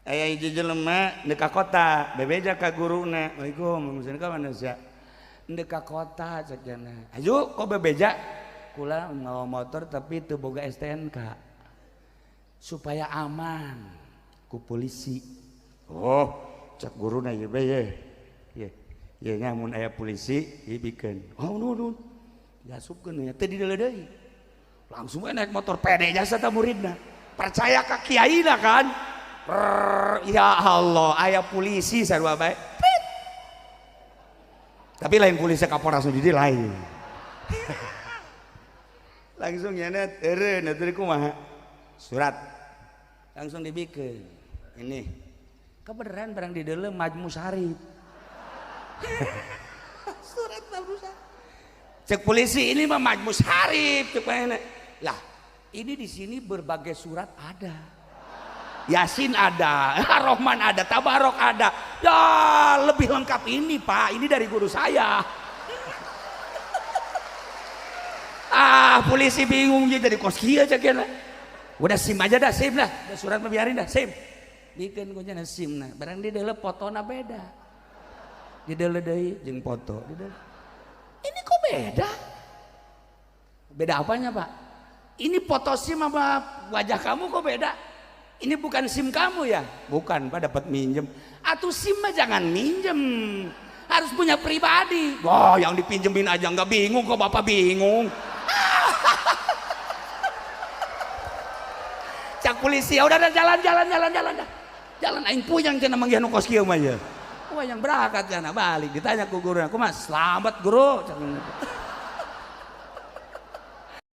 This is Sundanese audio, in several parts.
Aya hiji jelema ndek ka kota, bebeja ka guruna. Waalaikum, ka mana sia? Ndek ka kota cek jana. Ayo kok bebeja? Kula mawa motor tapi teu boga STNK. Supaya aman ku polisi. Oh, cek guruna ieu be ye. Ye. Ye nya mun aya polisi ieu bikeun. Oh, nuhun. Diasupkeun nya teu dideuleu deui. Langsung we naik motor pede jasa ta muridna. Percaya ka kiaina kan? Ya Allah, aya polisi sarua bae. Tapi lain polisi Kapolres nu di lain. Langsung nya eureun atuh kumaha? Surat. Langsung dibikeun. Ini. Kebeneran barang di dalam Majmu Syarif. Surat Majmu Syarif. Cek polisi ini mah Majmu Syarif cek mana? Lah, ini di sini berbagai surat ada. Yasin ada, Rohman ada, Tabarok ada. Ya lebih lengkap ini Pak, ini dari guru saya. Ah polisi bingung jadi kos kieu cek. Udah SIM aja dah, SIM dah. Udah surat mah biarin dah, SIM. Bikeun ku nya SIM nah. Barang di dalam fotona beda. Di dalam deui jeung foto. Di dalam. Ini kok beda? Beda apanya Pak? Ini foto SIM sama wajah kamu kok beda? Ini bukan SIM kamu ya? Bukan, Pak, dapat minjem. Atau SIM mah jangan minjem. Harus punya pribadi. Wah, yang dipinjemin aja nggak bingung kok Bapak bingung. Cak polisi, ya udah jalan jalan jalan jalan. Jalan aing puyang cenah manggih nu kos kieu mah ya. Wah, yang berangkat cenah balik ditanya ku guru, "Kumaha? Selamat guru."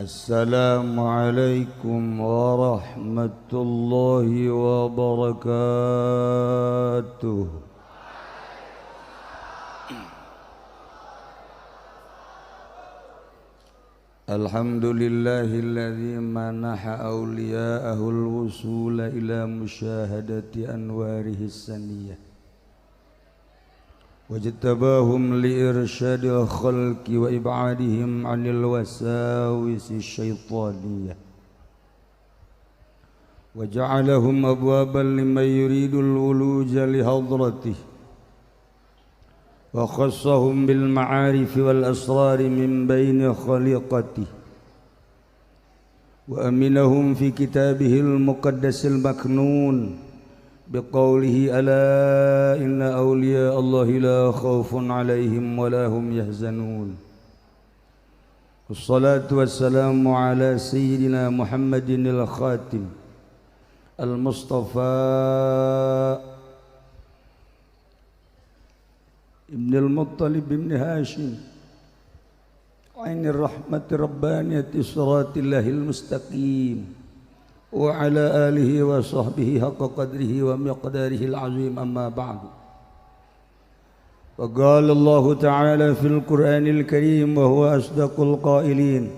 Assalamualaikum warahmatullahi wabarakatuh. Alhamdulillahilladzi manaha awliya'ahu al-wusula ila musyahadati anwarihi saniyah wajtabahum liirsyadil khalqi wa ibadihim 'anil wasawisi syaitaniyah wa ja'alahum abwaban liman yuridul wuluja li hadratihi wa khassahum bil ma'arif wal asrar min baini khaliqatihi wa aminahum fi kitabihil muqaddasil maknun biqaulihi ala inna awliya Allahi la khaufun alaihim wa la hum yahzanun. Wassalatu wassalamu ala sayyidina Muhammadin al-khatim al-mustafa ibn al-Muttalib ibn Hashim ainir rahmati rabbaniyati siratil mustaqim wa ala alihi wa sahbihi haqqa qadrihi wa miqdarihi al-azim. Amma ba'du. Wa qala Allah ta'ala fil Qur'anil Karim wa huwa asdaqul qailin.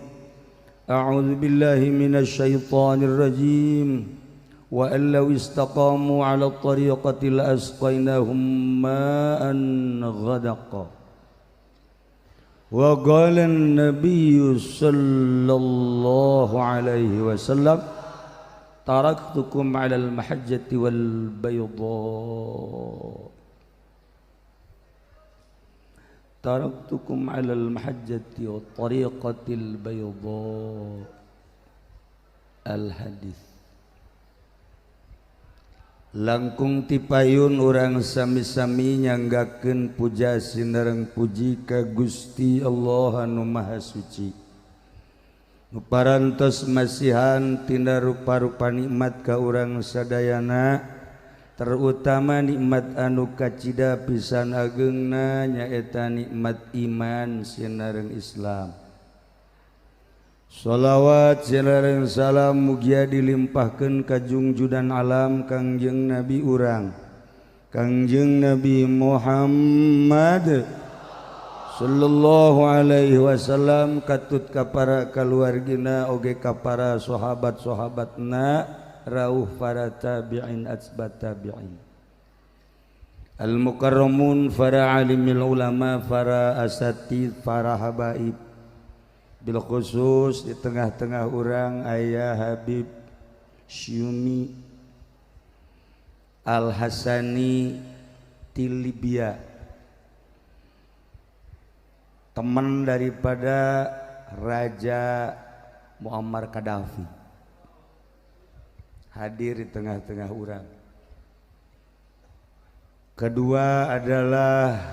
A'udzu billahi minasy syaithanir rajim. Wa an law istaqamu 'ala at-tariqati la asqaynahum ma'an ghadaqa. Wa qala an-nabiy sallallahu alaihi wasallam taraktukum 'ala al-mahajjati wal bayda. Taraktukum 'ala al-mahajjati wat tariqatil bayda. Al-hadis. Langkung tipayun urang sami-sami nyanggakeun puja sinareng puji ka Gusti Allah anu Maha Suci. Nu parantos masihan tina rupa-rupa nikmat ka urang sadayana, terutama nikmat anu kacida pisan ageungna nyaeta nikmat iman sinareng Islam. Sholawat sinareng salam mugia dilimpahkeun ka jungjudan alam Kangjeng Nabi urang Kangjeng Nabi Muhammad sallallahu alaihi wasallam katut ka para kaluargina oge ka para sahabat-sahabatna rauh para tabi'in atsbat tabi'in al mukarramun para alimil ulama para asatid para habaib. Bil khusus di tengah-tengah urang ayah Habib Syumi Al Hasani di Libya, teman daripada Raja Muammar Gaddafi, hadir di tengah-tengah urang. Kedua adalah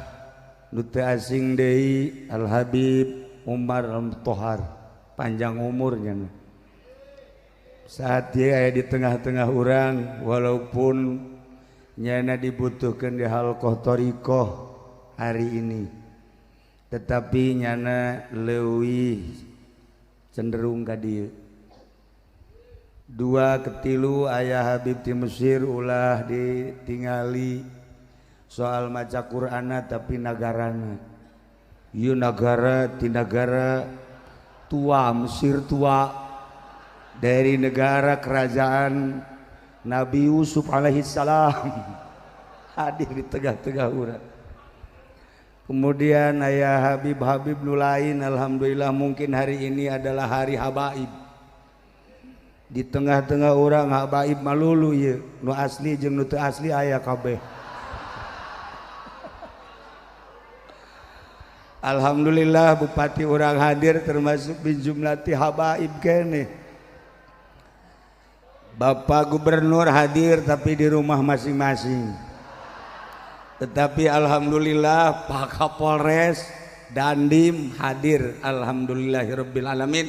nu teu asing deui, Al Habib Umar Al Tohar, panjang umurnya. Saat dia aya di tengah-tengah urang, walaupun nyana dibutuhkan di halqoh thoriqoh hari ini, tetapi nyana leuwih cenderung ka dieu. Dua ketilu ayah Habib di Mesir, ulah ditingali soal maca Qur'ana, tapi nagarana ieu nagara ti nagara tua, Mesir tua, dari negara kerajaan Nabi Yusuf alaihi salam, hadir di tengah-tengah urang. Kemudian ayah Habib Habib nu lain, alhamdulillah mungkin hari ini adalah hari habaib. Di tengah-tengah urang habaib malulu ieu, nu asli jeung nu teu asli aya kabeh. Alhamdulillah bupati urang hadir termasuk bin jumlati habaib keneh. Bapak Gubernur hadir tapi di rumah masing-masing. Tetapi alhamdulillah Pak Kapolres Dandim hadir, alhamdulillahirabbil alamin.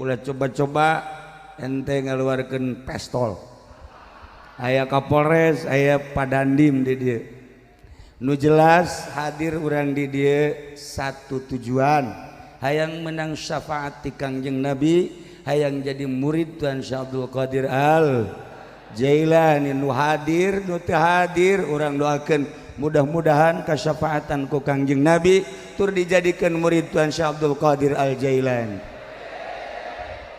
Ulah coba-coba ente ngaluarkeun pestol. Aya Kapolres, aya Pak Dandim di dieu. Nu jelas hadir urang di dieu satu tujuan, hayang menang syafaat ti Kangjeng Nabi, hayang jadi murid Tuhan Syekh Abdul Qadir Al Jailani. Nu hadir nu teu hadir urang doakeun mudah-mudahan kasyafaatan ku Kangjeng Nabi tur dijadikeun murid Tuhan Syekh Abdul Qadir Al Jailani.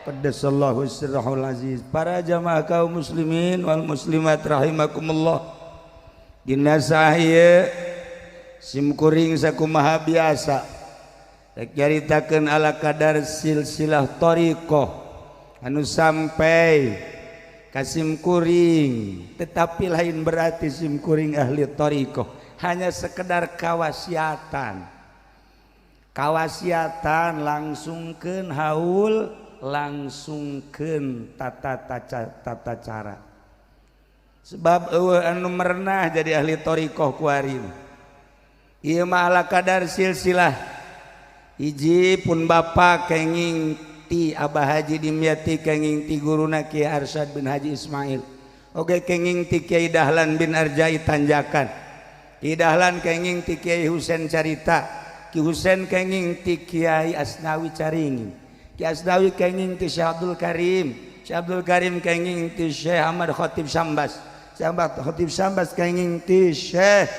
Qaddasallahu sirrahul aziz. Para jamaah kaum muslimin wal muslimat rahimakumullah. Dina sahaya sim kuring sakumaha biasa rek nyaritakeun ala kadar silsilah thariqah anu sampai ka sim kuring, tetapi lain berarti sim kuring ahli thariqah, hanya sekedar kawasiatan. Kawasiatan langsungkeun haul, langsungkeun tata tata cara. Sebab eueuh anu merenah jadi ahli thariqah kuari. Ieu mah ala kadar silsilah. Hiji pun bapa kenging ti Abah Haji Dimyati, kenging ti guruna Kiai Arsyad bin Haji Ismail. Oge kenging ti Kiai Dahlan bin Arjai Tanjakan. Kiai Dahlan kenging ti Kiai Husain Carita. Ki Husain kenging ti Kiai Asnawi Caringin. Ki Asnawi kenging ti Syekh Abdul Karim. Syekh Abdul Karim kenging ti Syekh Ahmad Khatib Sambas. Syekh Ahmad Khatib Sambas kenging ti Syekh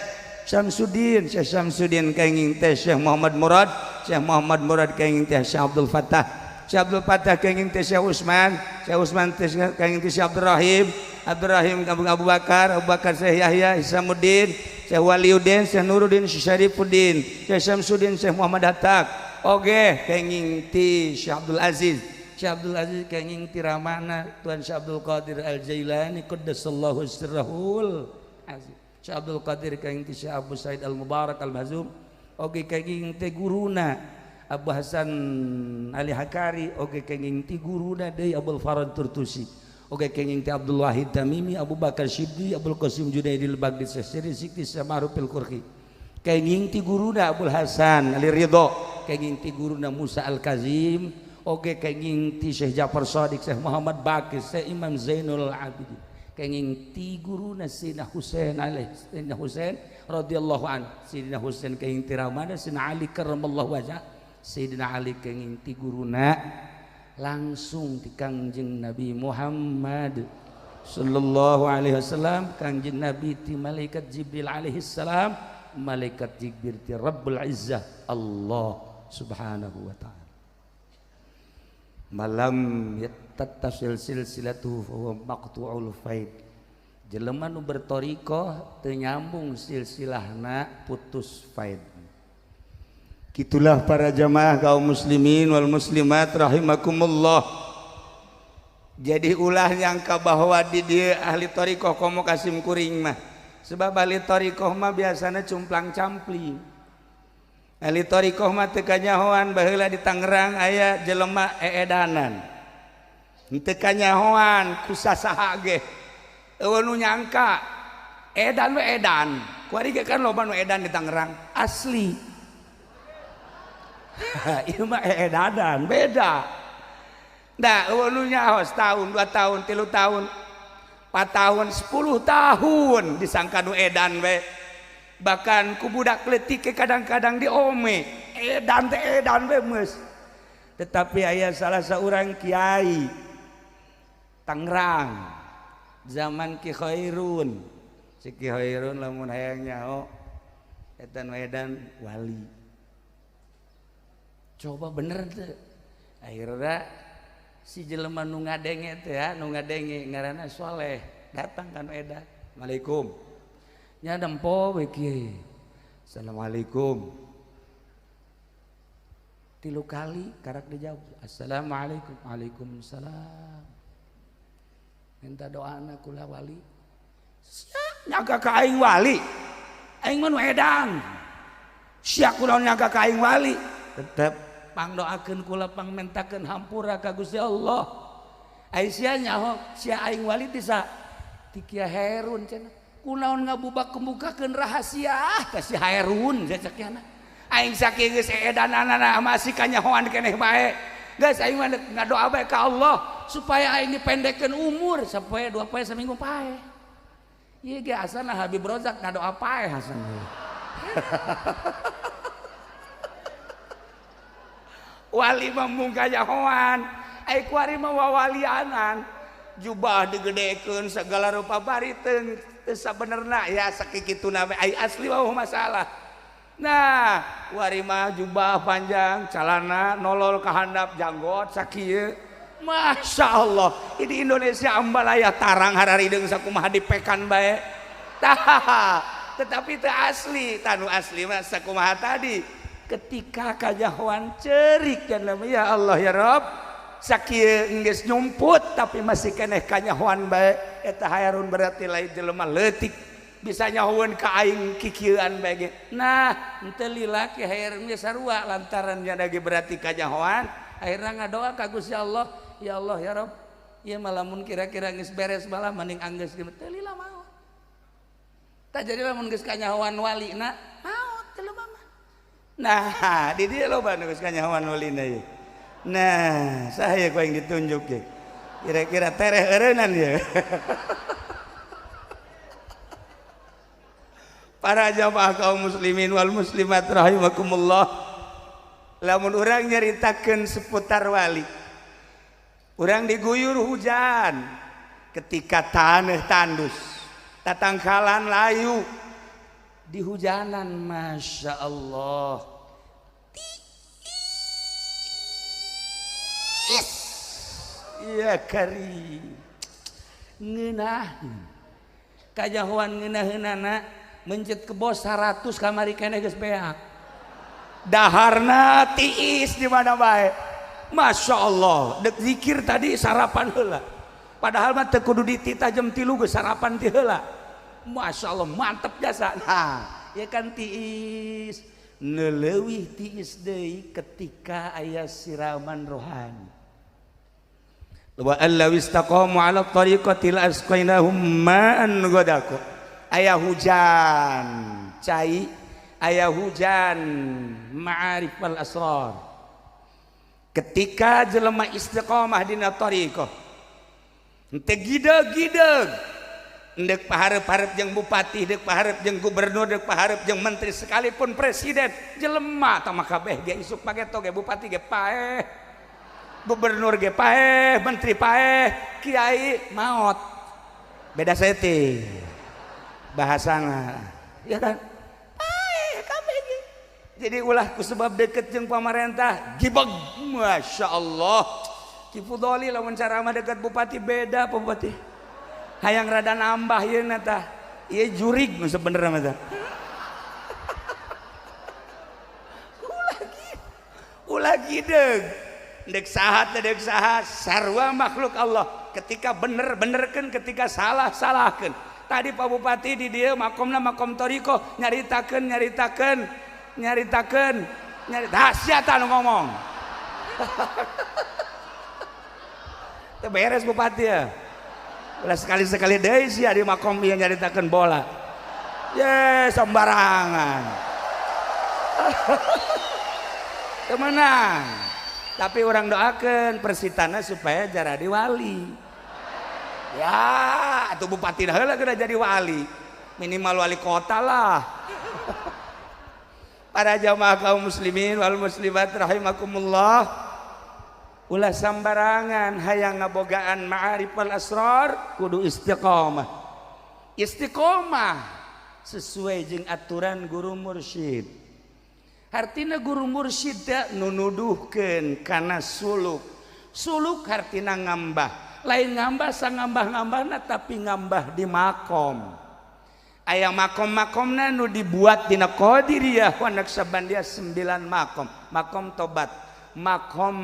Syamsuddin. Syekh Syamsuddin kenging teh Syekh Muhammad Murad. Syekh Muhammad Murad kenging teh Syekh Abdul Fattah. Syekh Abdul Fattah kenging teh Syekh Usman. Syekh Usman teh kenging teh Syekh Abdul Rahim. Abdul Rahim Abu Bakar, Abu Bakar Syekh Yahya Hisamuddin, Syekh Waliuddin, Syekh Nuruddin, Syekh Syarifuddin, Syekh Syamsuddin, Syekh Muhammad Hatta. Oge kenging ti Syekh Abdul Aziz. Syekh Abdul Aziz kenging ti ramana Tuan Syekh Abdul Qadir Al Jailani qaddasallahu sirrahul aziz. Syekh Abdul Qadir kenging ti Syekh Abu Said Al Mubarak Al Mahzum. Oge kenging ti guruna Abu Hasan Ali Hakari. Oge kenging ti guruna deui Abdul Farad Turtusi. Oge kenging ti Abdul Wahid Tamimi, Abu Bakar Shibli, Abdul Qasim Junaidil Baghdadi, Syekh Sikti Samarupil Qurhi. Kenging ti guruna Abdul Hasan Ali Ridho, kenging ti guruna Musa Al Kazim. Oge kenging ti Syekh Ja'far Shadiq, Syekh Muhammad Baqir, Syekh Imam Zainul Abidin. Kenging ti guruna Sayyidina Husain alaihi, Sayyidina Husain radhiyallahu an. Sayyidina Husain kenging ti ramana Sayyidina Ali karramallahu wajah. Sayyidina Ali kenging ti guruna langsung ti Kangjeng Nabi Muhammad sallallahu alaihi wasallam. Kangjeng Nabi ti malaikat Jibril alaihi salam, malaikat Jibril ti Rabbul Izzah Allah subhanahu wa ta'ala. Malam yattasil silsilatuhu fa huwa maqtu'ul faid. Jelema nu berthariqah teu nyambung silsilahna putus faid. Gitulah para jamaah kaum muslimin wal muslimat rahimakumullah. Jadi ulah nyangka bahwa di dieu ahli thariqah komo kasim kuring mah. Sebab ahli thariqah mah biasana cumplang-campling. Ahli thariqah mah teu kanyahoan baheula di Tangerang aya jelema eedanan. Teu kanyahoan ku sasaha ge. Eueuh nu nyangka edan we edan. Kuari ge kan loba nu edan di Tangerang asli. Ieu mah eedanan beda. Nah, eueuh nu nyaho setahun, 2 tahun, 3 tahun, 4 tahun, 10 tahun disangka nu edan we. Bahkan ku budak leutik kadang-kadang diome, edan teh edan we meus. Tetapi aya salah seorang kiai Tangerang zaman Ki Khairun. Si Ki Khairun lamun hayang nyaho eta nu edan wali. Coba bener teu? Akhirna si jelema nu ngadenge teh ya, nu ngadenge ngaranna Soleh, datang ka nu edan. Assalamualaikum. Nya nempo we kieu. Assalamualaikum. 3 kali karak dijawab. Assalamualaikum. Waalaikumsalam. Minta doana kula wali. Sia nyaga ka aing wali. Aing mah nu edan. Sia kunaon nyaga ka aing wali. Tetep pangdoakeun kula pangmentakeun hampura ka Gusti Allah. Ai sia nyaho sia aing wali ti sa ti Kiai Hairun cenah. Kunaon ngabubak kemukakeun rahasia ka si Hairun cek kiana. Aing saking geus edananana masih kanyahoan keneh bae. Geus aing mah ngadoa bae ka Allah supaya aing dipendekkeun umur sapoe 2 poe saminggu pae. Ieu ge asana Habib Rozak ngadoa pae hasana. Wali mah mung kanyahoan, ai kuari mah wawalianan. Jubah digedekeun segala rupa bari teu sabenerna ya sakikituna we ai asli mah masalah. Nah, kuari mah jubah panjang, calana nolol ka handap janggot sakieu. Masya Allah, di Indonesia ambalaya tarang hararideung sakumaha dipekan bae. Tah, tetapi teu asli, tanu asli mah sakumaha tadi. Ketika kajahoan cerik kan ya Allah ya Rob, sakieu geus nyumput tapi masih keneh kanyahoan bae. Eta Hairun berarti lain jelema leutik bisa nyahoeun ka aing kikieuan bae ge. Nah, henteu lila Ki Hairun ge sarua lantaran nya ge berarti kanyahoan, akhirna ngadoa ka Gusti Allah, ya Allah ya Rob, ieu mah lamun kira-kira geus beres malah mending anggeus ge teu lila maot. Tah jadi lamun geus kanyahoan walina maot jelema mah. Nah, di dieu loba nu geus kanyahoan walina ieu. Nah, saha ku aing ditunjuk ge. Kira-kira tereh eureunnan ieu. Para jamaah kaum muslimin wal muslimat rahimakumullah. Lamun urang nyaritakeun seputar wali, urang diguyur hujan ketika taneuh tandus, tatangkalan layu di hujanan, masya Allah. Tiis. Ya kari ngeunah kajahoan ngeunaheunana mencet kebo 100 kamari keneh geus beak. Daharna tiis di mana bae. Masya Allah, dek zikir tadi sarapan heula. Padahal mah teu kudu dititah jam 3 geus sarapan ti heula. Masya Allah mantep jasa. Nah, ya kan tiis. Neleuwih tiis deui ketika aya siraman rohani. Wa allaw istaqamu ala tariqati la asqainahum ma'an ghadaqa. Aya hujan cai, aya hujan ma'arif wal asrar. Ketika jelema istiqamah dina tariqah, henteu gideg-gideg, ndek paharep-harep jeung bupati, ndek paharep jeung gubernur, ndek paharep jeung menteri, sekalipun presiden, jelema tah mah kabeh ge isuk pageto ge bupati ge paeh, gubernur ge paeh, menteri paeh, kiai maot. Beda seti bahasana, ya kan? Paeh kabeh ge. Jadi ulah ku sebab deket jeung pamarentah gibeg, masya Allah. Ki Fudoli lamun ceramah deket bupati beda bupati. Hayang rada nambah yeuna tah. Ieu jurig nu sebenerna mah tah. Ulah gideg. Dek saha teh dek saha sarua makhluk Allah. Ketika bener benerkeun, ketika salah salahkeun. Tadi Pak Bupati di dieu makomna makom thoriqoh nyaritakeun nyaritakeun nyaritakeun nyarita sia tah nu ngomong. Teu beres bupati ya. Ulah sekali-sekali deui sia di makom ieu nyaritakeun bola. Ye sembarangan. Teu meunang. Tapi orang doakeun Persitana supaya jaradi wali. Ya, atau bupati heula kena jadi wali. Minimal wali kota lah. Para jamaah kaum muslimin wal muslimat rahimakumullah. Ulah sambarangan hayang ngabogaan ma'arif wal asrar kudu istiqomah. Istiqomah sesuai jeung aturan guru mursyid. Hartina guru mursyid teh nu nuduhkeun kana suluk. Suluk hartina ngambah. Lain ngambah sangambah-ngambahna tapi ngambah di makom. Aya makom-makomna nu dibuat dina Qadiriyah wa Naqsyabandiyah 9 makom. Makom tobat, makom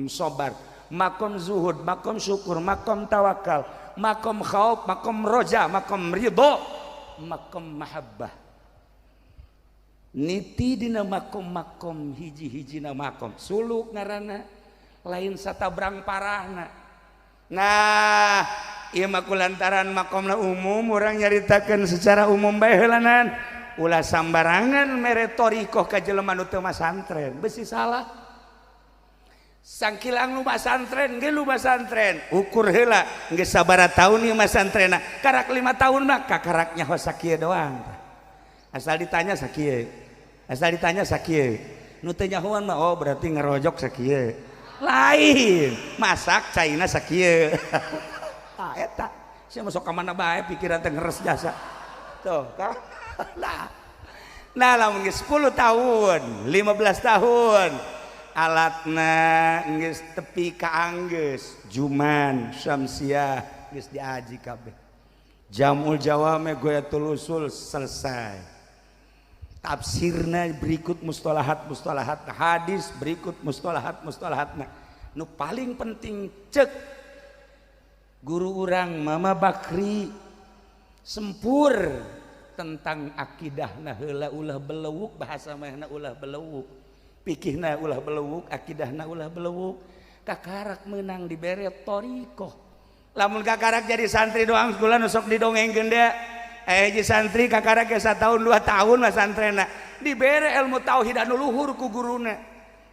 sobar, makom zuhud, makom syukur, makom tawakal, makom khauf, makom roja, makom ridho, makom mahabbah. Niti dina makom-makom hiji-hijina makom. Suluk ngaranna lain satabrang parahna. Nah, ieu mah kulantaran makomna umum urang nyaritakeun secara umum bae heulanan. Ulah sambarangan mere thoriqoh ka jelema nu teu masantren, besi salah. Sangkilang nu masantren ge lu masantren, ukur heula geus sabaraha taun ieu masantrenna. Karak 5 tahun mah kakarak nyaho sakieu doang. Asal ditanya sakieu. Asal ditanya sakieu. Nu teu nyahoan mah oh berarti ngerojok sakieu. Lain masak caina sakieu. Tah eta sia masuk ka mana bae pikiran teh ngeres jasa tuh kan. Nah lamun geus 10 tahun 15 tahun alatna geus tepi ka anggeus juman syamsiah geus diaji kabeh, jamul jawame goyatul usul selesai, tafsirna berikut mustalahat mustalahat, hadis berikut mustalahat mustalahatna. Nu paling penting cek guru urang Mama Bakri sempur tentang akidahna heula ulah belewuk, bahasa mahna ulah belewuk, pikihna ulah belewuk, akidahna ulah belewuk. Kakarak menang dibere thoriqoh. Lamun kakarak jadi santri doang kula nu sok didongengkeun deui. Jadi santri kakarak ge 1 tahun 2 tahun mah santrena dibere ilmu tauhid anu luhur ku guruna.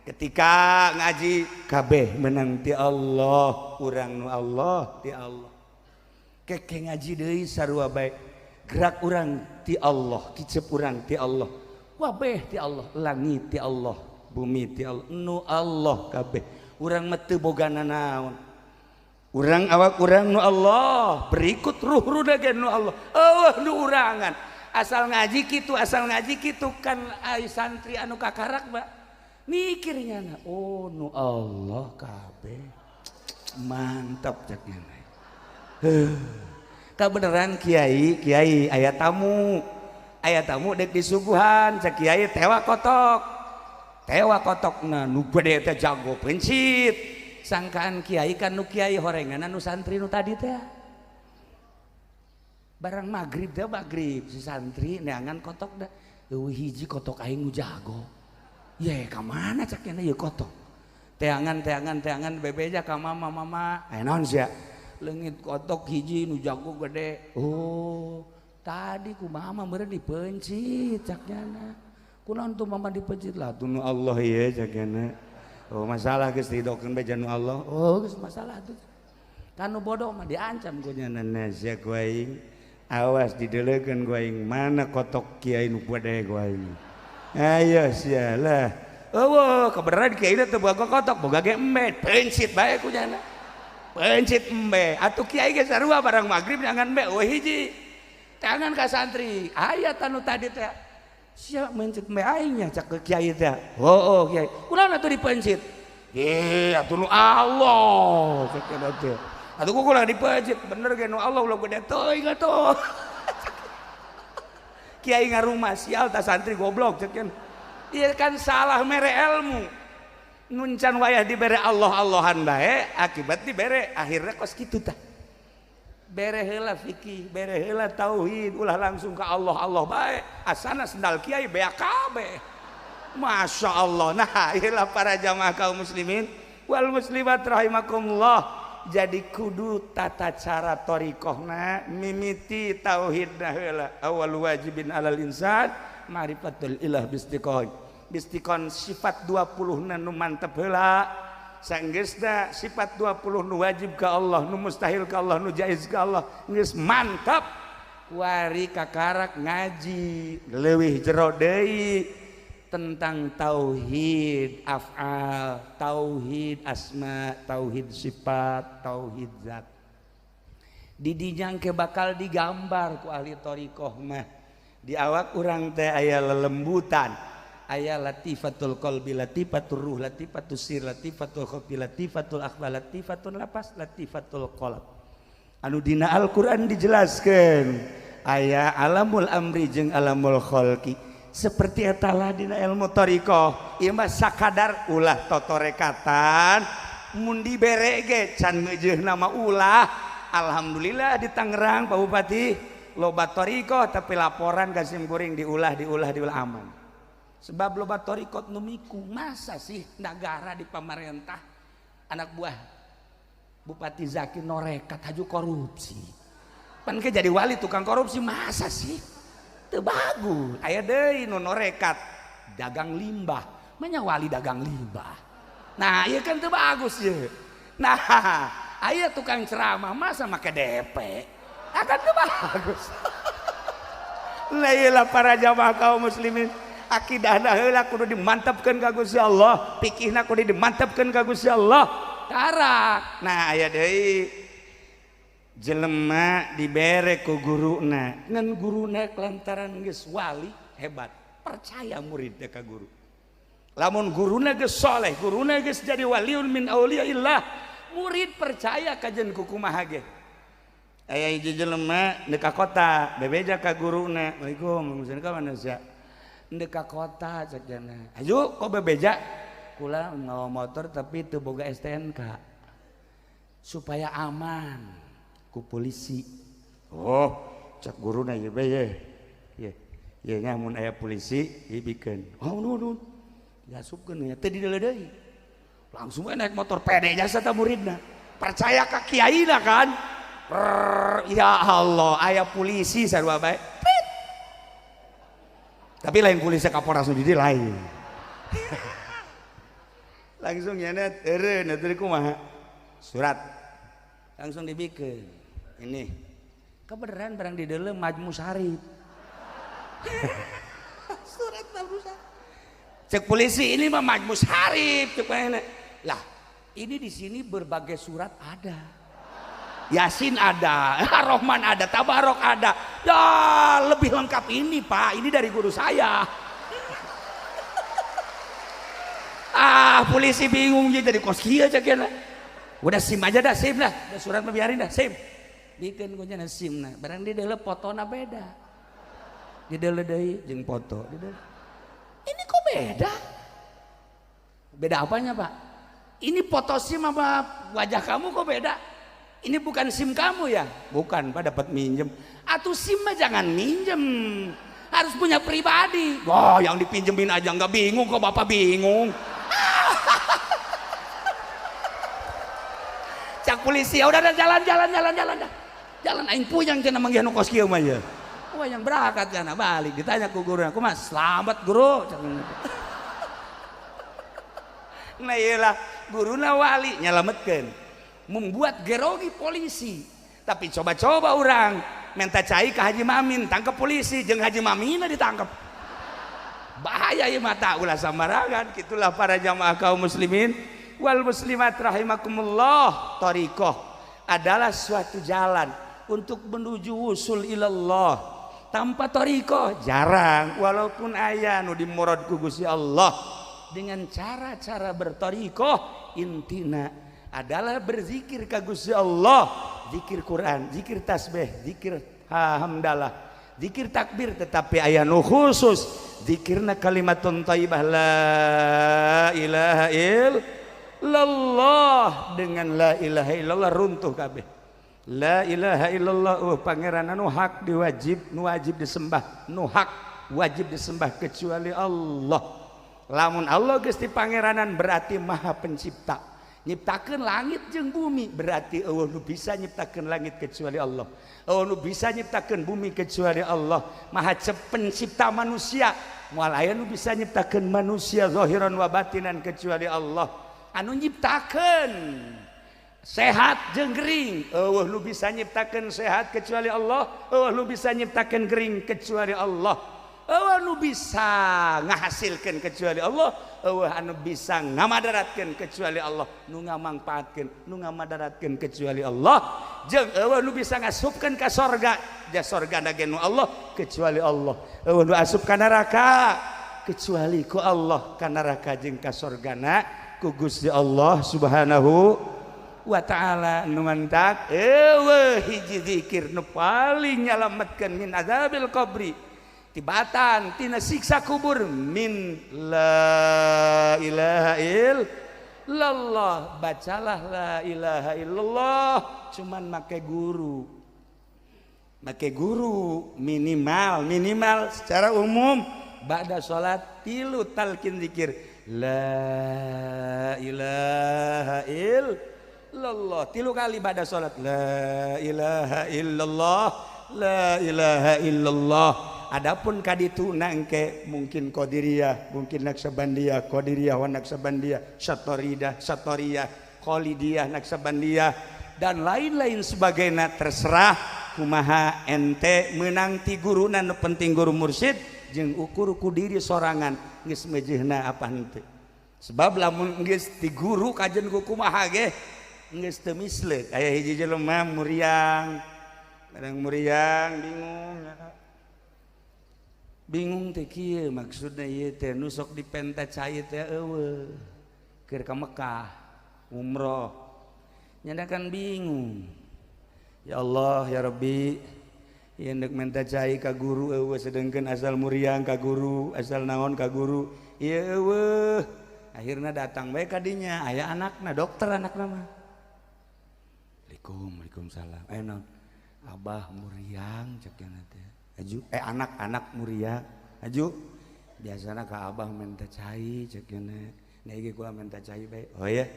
Ketika ngaji kabeh menang ti Allah, urang nu Allah ti Allah. Keke ngaji deui sarua bae, gerak urang ti Allah, kicep urang ti Allah, wabeh ti Allah, langit ti Allah, bumi ti Allah, nu Allah kabeh. Urang mah teu boga nanaon. Urang awak urang nu Allah, berikut ruh-ruh ge nu Allah. Eueuh nu urangan. Asal ngaji kitu, asal ngaji kitu kan ai santri anu kakarak Pak. Mikirnya na, oh nu Allah kabeh. Mantap cek nya. Heuh. Kabeneran kiai, kiai aya tamu. Aya tamu dek disuguhan cek kiai tewa kotok. Tewa kotokna nu gede teh jago pencit. Sangkaan kiai kan nu kiai horengan nu santri nu tadi teh. Barang magrib teh magrib si santri neangan kotok dah. Eueuh hiji kotok aing nu jago. Ye ka mana cek nya ieu kotok. Teangan teangan teangan bebeja ka mama mama. Eh naon sia? Leungit kotok hiji nu jago gede. Oh, tadi ku mama meureun dipencit cak nyana. Kunaon tuh mama dipencit lah tuh nu Allah ieu cak nyana. Oh masalah geus didokeun bae nu Allah. Oh geus masalah tuh. Kan nu bodoh mah diancam ku nyana sia ku aing. Awas dideleukeun ku aing mana kotok kiai nu gede ku aing. Ayo sia lah. Eueuh kebeneran kiai teh boga kotok boga ge embe pencit bae ku nyana. Pencit embe atuh kiai ge sarua barang magrib jangan embe eueuh hiji. Tangan ka santri aya tanu tadi teh. Sia mencit embe aing nya cak kiai teh. Heueuh kiai. Kunaon atuh dipencit? Ye atuh nu Allah cek teh. Atuh ku ulah dipencit bener ge nu Allah ulah gede teuing atuh. Kiai ngarumah sial ta santri goblok cek. Ieu kan salah mere ilmu. Nuncan wayah dibere Allah Allahan bae, akibat dibere akhirnya kos kitu tah. Bere heula fikih, bere heula tauhid, ulah langsung ke Allah Allah bae. Asana sendal kiai beak kabeh. Masya Allah. Nah, iyalah para jamaah kaum muslimin wal muslimat rahimakumullah. Jadi kudu tata cara thariqahna mimiti tauhidna heula. Awal wajibin alal insan ma'rifatul ilah bistiqon. Bistiqon sifat 20 nu mantep heula. Sanggeusna sifat 20 nu wajib ka Allah, nu mustahil ka Allah, nu jaiz ka Allah, geus mantap. Kuari kakarak ngaji leuwih jero deui tentang tauhid af'al, tauhid asma, tauhid sifat, tauhid zat. Didinya ke bakal digambar ku ahli thariqah mah. Di awak urang teh aya lelembutan, aya latifatul qalbi, latifatul ruh, latifatul sir, latifatul khafi, latifatul akhfa, latifatul lapas, latifatul qalb. Anu dina Al-Qur'an dijelaskeun aya alamul amri jeung alamul khalqi. Seperti etalah dina ilmu thariqah. Ieu mah sakadar ulah totorekatan mun dibere ge can ngeujeuna mah ulah. Alhamdulillah di Tangerang Pak Bupati loba thariqah tapi laporan ka sim kuring diulah diulah diulah aman. Sebab loba thariqah nu miku, masa sih negara di pamarentah anak buah Bupati Zaki norekat haju korupsi. Pan ke jadi wali tukang korupsi masa sih? Teu bagus. Aya deui nu norekat dagang limbah. Manya wali dagang limbah. Nah, ieu kan teu bagus ye. Nah, aya tukang ceramah masa make DP. Akan teu bagus. Lah iyalah para jamaah kaum muslimin, akidahna heula kudu dimantapkeun ka Gusti Allah, fikihna kudu dimantapkeun ka Gusti Allah. Karak. Nah, aya deui jelema dibere ku guruna, ngan guruna lantaran geus wali hebat, percaya muridna ka guru. Lamun guruna geus soleh, guruna geus jadi waliun min auliyaillah, murid percaya kajen kukumaha ge. Aya hiji jelema ndek ka kota, bebeja ka guruna, "Waalaikum, ka mana sia?" Ndek ka kota cek jana. "Hayu kok bebeja?" Kula ngawa motor tapi teu boga STNK. Supaya aman ku polisi. Oh, cek guruna ieu bae ye. Ye. Ye nya mun aya polisi ieu bikeun. Oh, nuhun. Diasupkeun nya teu dideuleu deui. Langsung we naik motor pede jasa ta muridna. Percaya ka kiaina kan? Rrrr, ya Allah, aya polisi sarua bae. Pit. Tapi lain polisi Kapolres nu di dieu lain. Langsung nyana eureun atuh kumaha? Surat. Langsung dibikeun. Ini. Kebeneran barang di dalam Majmu Sarip. Surat Majmu Sarip. Cek polisi ini mah Majmu Sarip cek mana? Lah, ini di sini berbagai surat ada. Yasin ada, Ar-Rahman ada, Tabarok ada. Ya, lebih lengkap ini, Pak. Ini dari guru saya. Ah, polisi bingung jadi kos kieu cek kieu. Udah SIM aja dah, SIM dah. Udah surat mah biarin dah, SIM. Bikeun ku nya SIM na. Barang di dalam fotona beda. Di dalam deui jeung foto. Di dalam. Ini kok beda? Beda apanya, Pak? Ini foto SIM sama wajah kamu kok beda? Ini bukan SIM kamu ya? Bukan, Pak, dapat minjem. Atau SIM mah jangan minjem. Harus punya pribadi. Wah, yang dipinjemin aja nggak bingung kok Bapak bingung. Cak polisi, ya udah jalan jalan jalan jalan dah. Jalan aing puyang cenah manggih nu kos kieu mah ye. Wah, yang berangkat cenah balik ditanya ku guru, "Kumaha? Selamat guru." Nah iyalah guruna wali nyalametkeun. Membuat gerogi polisi. Tapi coba-coba orang minta cai ke Haji Mamin, tangkap polisi, jeung Haji Mamina ditangkap. Bahaya ieu mata ulah sambarangan. Gitulah para jamaah kaum muslimin wal muslimat rahimakumullah. Thariqah adalah suatu jalan untuk menuju wusul ilallah. Tanpa thariqah jarang, walaupun aya nu dimurad ku Gusti Allah. Dengan cara-cara berthariqah intina adalah berzikir ka Gusti Allah, zikir Quran, zikir tasbih, zikir hamdalah, zikir takbir, tetapi aya nu khusus Zikirna kalimatun thayyibah la ilaha illallah. Dengan la ilaha illallah runtuh kabeh. La ilaha illallah pangeran anu hak diwajib, nu wajib disembah, nu hak wajib disembah kecuali Allah. Lamun Allah geus dipangeranan berarti maha pencipta. Nyiptakeun langit jeung bumi berarti eueuh nu bisa nyiptakeun langit kecuali Allah. Eueuh nu bisa nyiptakeun bumi kecuali Allah. Maha pencipta manusia, moal aya nu bisa nyiptakeun manusia zahiran wa batinan kecuali Allah. Anu nyiptakeun sehat jeung gering, eueuh nu bisa nyiptakeun sehat kecuali Allah, eueuh nu bisa nyiptakeun gering kecuali Allah. Eueuh nu bisa ngahasilkeun kecuali Allah, eueuh anu bisa ngamadaratkeun kecuali Allah, nu ngamangpaatkeun, nu ngamadaratkeun kecuali Allah. Jeung eueuh nu bisa ngasupkeun ka sorga, ja sorgana ge nu Allah kecuali Allah. Eueuh nu asup ka neraka kecuali ku Allah, ka neraka jeung ka sorgana ku Gusti Allah Subhanahu wa ta'ala. Nu mantak eueuh hiji zikir nu paling nyalametkeun min azabil qabri, tibatan tina siksa kubur, min la ilaha illallah. Bacalah la ilaha illallah cuman make guru, make guru minimal, minimal secara umum ba'da salat tilu talqin zikir la ilaha illallah tilu kali ba'da salat la ilaha illallah, la ilaha illallah. Adapun kaditu nangke mungkin qadiriyah, mungkin naksabandiyah, qadiriyah wa naksabandiyah, satoridah, satoriyah, kholidiyah, naksabandiyah, dan lain-lain sebagainya. Terserah kumaha ente menang ti guruna, nu penting guru mursyid jeung ukur ku diri sorangan geus mejehna apa henteu. Sebab lamun geus ti guru kajen ku kumaha ge geus teu misleuk. Aya hiji jelema muriang, kadang muriang bingung. Bingung teh kieu maksudna ieu teh nu sok dipenta cai teh eueuh keur ka Mekah umroh. Nyana kan bingung. Ya Allah ya Rabbi, ieu ndek menta cai ka guru eueuh sedengkeun asal muriang ka guru, asal naon ka guru. Ieu eueuh. Akhirna datang bae ka dinya, aya anakna dokter anakna mah. Waalaikum, waalaikumsalam. Eh naon? Abah muriang cek nya teh. Aju, anak-anak muriang. Aju, biasana ka abah minta cai cek nya. Nah iki kula minta cai bae. Oh iya.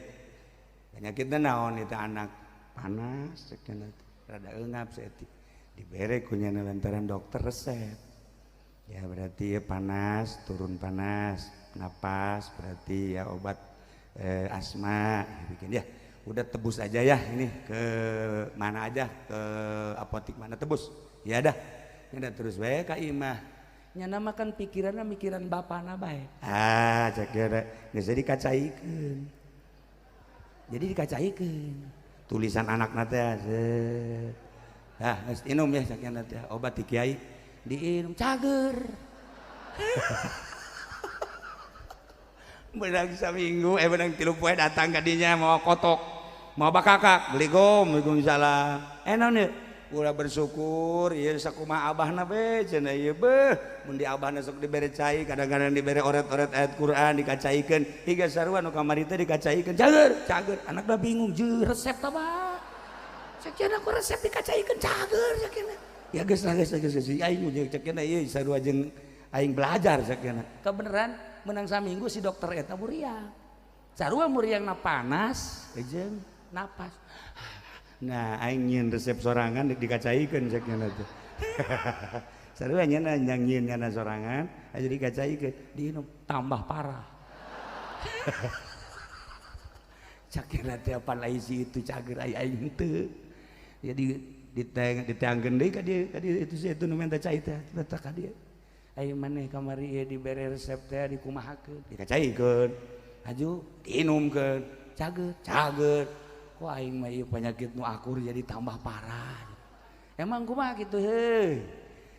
Penyakitna naon eta anak? Panas cek nya. Rada eungap saeutik. Dibere ku nya lantaran dokter resep. Ya berarti ya panas, turun panas, napas berarti ya obat asma bikin ya. Udah tebus aja ya ini ke mana aja, ke apotik mana tebus. Ya dah. Nyana terus bae ka imah. Nyana makan pikiranna mikiran bapana bae. Ah, cek geura geus jadi kacaikeun. Jadi dikacaikeun. Tulisan anakna teh. Ah, geus inum ya cek nya teh obat ti kiai. Diinum cager. Benang saminggu benang 3 poe datang ka dinya mau kotok. Mau bakakak, Assalamualaikum, waalaikumsalam. Naon ieu? Ulah bersyukur ieu sakumaha abahna be cenah ieu beuh mun di abahna sok dibere cai kadang-kadang dibere oret-oret ayat Quran dikacaikeun higa sarua nu kamari teh dikacaikeun cager cager anakna bingung jeung resep tah ba cek ku resep dikacaikeun cager cek ya geus lah geus geus aing jeung cek ieu sarua jeung aing belajar cek kebeneran menang saminggu si dokter eta muriang sarua muriangna panas jeung napas. Nah, aing nyieun resep sorangan dikacaikeun cek nya teh. Sarua nya nyieun kana sorangan aja dikacaikeun, diinum tambah parah. Cek nya teh apan lain si itu cager aing henteu. Jadi diteangkeun deui ka dieu itu si itu nu minta cai teh teh ka dieu. Aing maneh kamari ieu dibere resep teh dikumahakeun, dikacaikeun. Aju diinumkeun, cager, cager. Kok aing mah ieu penyakit nu akur jadi tambah parah. Emang kumaha kitu heuh.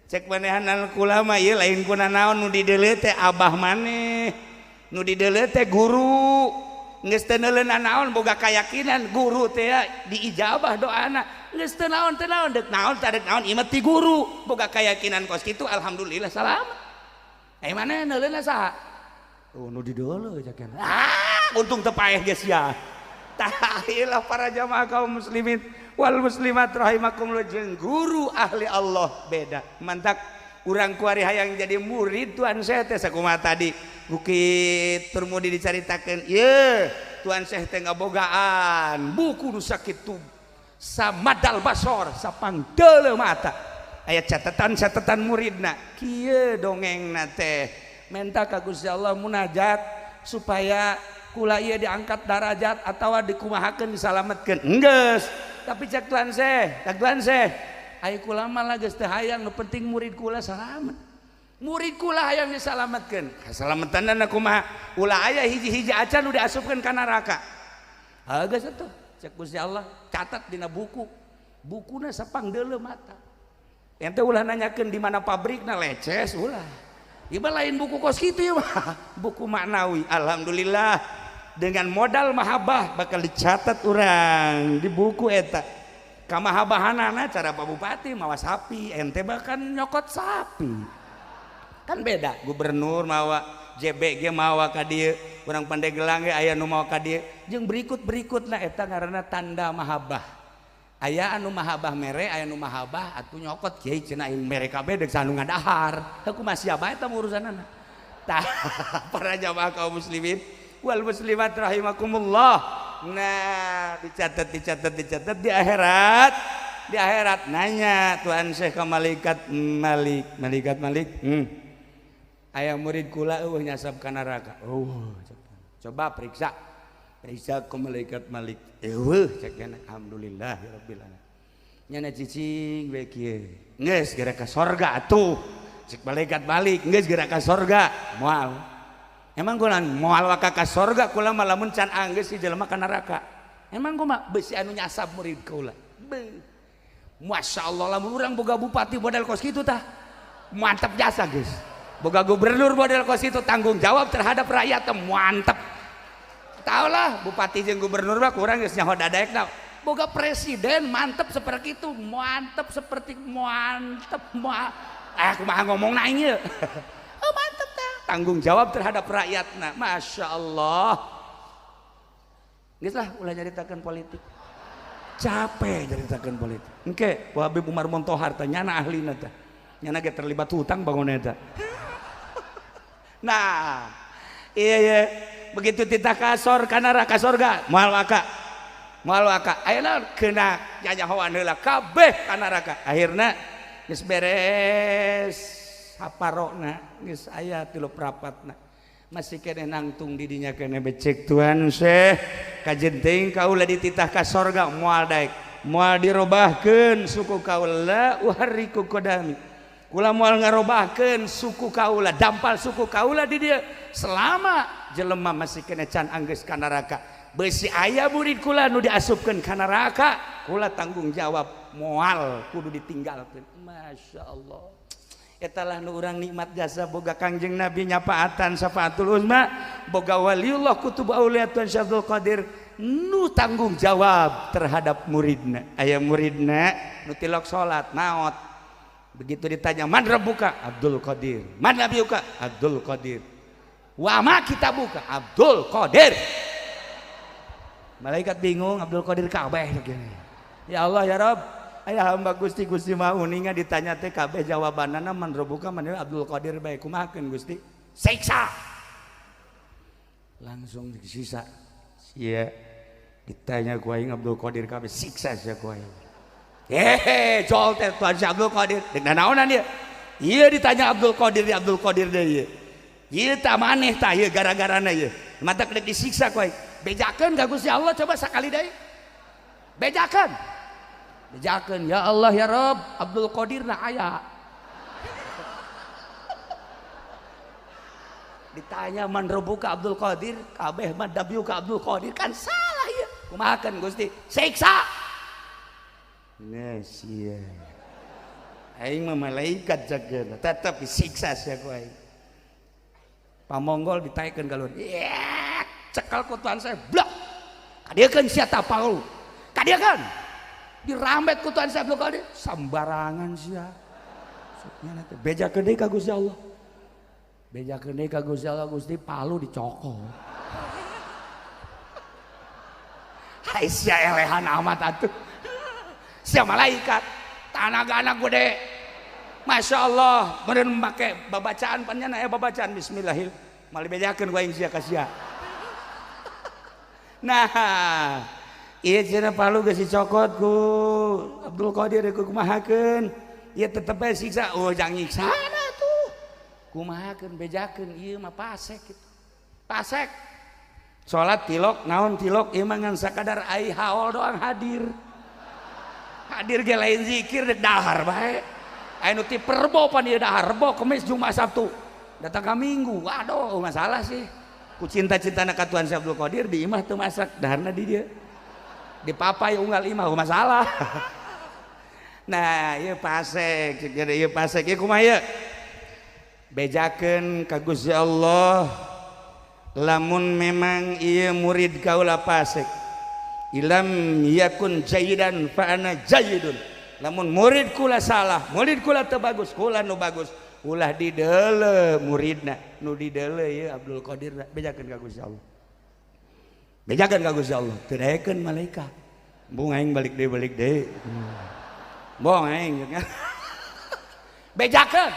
Cek manehanan kula mah ieu lain kuna naon nu dideuleu teh abah maneh. Nu dideuleu teh guru. Geus teu neuleuna naon boga kayakinan guru teh diijabah doana. Geus teu naon teu naon deuk naon teh deuk naon ieu mah ti guru. Boga kayakinan kos kitu alhamdulillah salamat. Eh mana neuleunna saha? Oh nu di deuleu cek. Ah, untung teu paeh geus ya. Tah ilah para jamaah kaum muslimin wal muslimat rahimakumullah jeung guru ahli Allah beda. Mantak urang kuari hayang jadi murid Tuan Syekh teh sakumaha tadi. Bukit Turmudi dicaritakeun, ieu Tuan Syekh teh ngabogaan buku nu sakitu samadal basor sapangdeuleu mata. Aya catatan-catatan muridna kieu dongengna teh menta ka Gusti Allah munajat supaya kula ieu diangkat darajat atawa dikumahakeun disalametkeun. Enggeus, tapi cek Tuan Syekh, cek Tuan Syekh, aya kula mah geus teu hayang, nu penting murid kula salamet. Murid kula hayang disalametkeun. Kasalametanna kumaha? Ulah aya hiji-hiji acan nu diasupkeun ka neraka. Geus atuh, cek Gusti Allah, catat dina buku. Bukuna sapangdeuleu mata. Ente ulah nanyakeun di mana pabrikna leces ulah. Ieu mah lain buku kos kitu ieu mah, buku maknawi. Alhamdulillah dengan modal mahabbah bakal dicatat urang di buku eta. Kamahabahanana cara Pak Bupati mawa sapi, ente bahkan nyokot sapi. Kan beda, gubernur mawa JBG mawa ka dieu, urang Pandeglang ge aya nu mawa ka dieu. Jeung berikut-berikutna eta ngaranna tanda mahabbah. Aya anu mahabbah mere, aya anu mahabbah atuh nyokot kiai cenah aing mere kabeh deuk sanu ngadahar. Heuh kumaha sia bae eta urusanana. Tah para jamaah kaum muslimin wal muslimat rahimakumullah. Nah, dicatat dicatat dicatat di akhirat. Di akhirat nanya Tuhan Syekh ka malaikat Malik, malaikat Malik. Aya murid kula eueuh nyasab ka neraka. Oh, coba periksa. Periksa ke malaikat Malik. Eueuh cek nya alhamdulillah ya rabbil alamin. Nyana cicing we kieu. Geus geura ka sorga atuh. Cek malaikat Malik, geus geura ka sorga. Moal. Emang kula moal waka ka sorga kula mah lamun can anggeus si jelema ka neraka. Emang kumaha beusi anu nyasab murid kula. Beuh. Masya Allah lamun urang boga bupati model kos kitu tah. Mantap jasa geus. Boga gubernur model kos itu tanggung jawab terhadap rakyat mantep. Tahu lah bupati jeung gubernur mah kurang geus nyaho dadaekna. Boga presiden mantep seperti itu, mantep seperti mantep kumaha ngomongna aing ieu. Oh mantep tah. Tanggung jawab terhadap rakyatna. Masya Allah. Geus lah ulah nyaritakeun politik. Capek nyaritakeun politik. Engke Wa Habib Umar Montohar teh nyana ahlina teh. Nyana ge terlibat hutang bangun eta. Nah, iya iya begitu titah kasor ka neraka sorga moal waka. Moal waka. Ayeuna kena nyanyahoan heula kabeh ka neraka. Akhirna geus beres saparona geus aya tilu prapatna. Masih keneh nangtung di dinya keneh becek Tuhan Syekh kajenting kaula dititah ka sorga moal daek. Moal dirobahkeun suku kaula uharriku qadami. Kula moal ngarobahkeun suku kaula, dampal suku kaula di dieu selama jelema masih kena can anggeus ka neraka. Beusi aya murid kula nu diasupkeun ka neraka, kula tanggung jawab moal kudu ditinggalkeun. Masya Allah. Eta lah nu urang nikmat jasa boga Kangjeng Nabi nyapaatan syafaatul uzma, boga waliullah kutub aulia Tuan Syekh Abdul Qadir nu tanggung jawab terhadap muridna. Aya muridna nu tilok salat maot. Begitu ditanya man rabbuka? Abdul Qadir. Man nabiyuka? Abdul Qadir. Wa ma kitabuka? Abdul Qadir. Malaikat bingung, Abdul Qadir kabeh begini. Ya Allah ya Rabb, aya hamba Gusti Gusti mah uninga ditanya teh kabeh jawabanana man rabbuka man Abdul Qadir bae kumahakeun Gusti? Siksa. Langsung disiksa. Sia ditanya ku aing Abdul Qadir kabeh siksa sia ku aing. Hehe, jol teh Tuhan si Abdul Qadir. Dek naonan dia? Ieu ditanya Abdul Qadir di Abdul Qadir deui ieu. Ieu tah maneh tah ieu gara-garana ieu. Mata dek disiksa ku aing. Bejakeun ka Gusti Allah coba sakali deui. Bejakeun. Bejakeun ya Allah ya Rabb, Abdul Qadir na aya. Ditanya man rabbuka Abdul Qadir, kabeh man dabiuka Abdul Qadir kan salah ieu. Kumahakeun Gusti? Siksa. Nah, sia. Aing mah malaikat jaga, tetep disiksa sia ku aing. Pamonggol ditaikeun ka luhur. Yeet, cekel ku Tuhan saya, blok. Kadieukeun sia ta Paul. Kadieukeun. Dirambet ku Tuhan saya Abdul Qadir, sambarangan sia. Bejakeun deui ka Gusti Allah. Bejakeun deui ka Gusti Allah, Gusti palu dicokot. Hai sia elehan amat atuh. Sia malaikat, tanaga anak gede. Masya Allah, meureun make babacaan panjana aya babacaan bismillahil. Mal dibejakeun ku aing sia ka sia. Nah, ieu cenah palu geus dicokot ku Abdul Qadir ku kumahakeun. Ieu tetep bae siksa, oh jang nyiksana tuh. Kumahakeun bejakeun ieu mah pasek kitu. Pasek. Salat tilok naon tilok ieu mah ngan sakadar ai haol doang hadir. Hadir ge lain zikir dek dahar bae. Aya nu ti Perbo pan ieu dahar Rebo, Kemis, Jumat, Sabtu. Datang ka Minggu, waduh masalah sih. Ku cinta-cintana ka Tuhan Syekh Abdul Qadir di imah teu masak daharna di dieu. Di papai unggal imah masalah. Nah, ieu pasek, jadi ieu pasek ieu kumaha ieu? Bejakeun ka Gusti Allah lamun memang ieu murid kaula pasek. Ilam yakun jayidan fa ana jayidun. Lamun murid kula salah, murid kula teu bagus, kula nu bagus. Ulah dideule muridna, nu dideule ieu Abdul Qadir bejakeun ka Gusti Allah. Bejakeun ka Gusti Allah, teu daekeun malaikat. Bung aing balik deui balik deui. Bong aing. Bejakeun.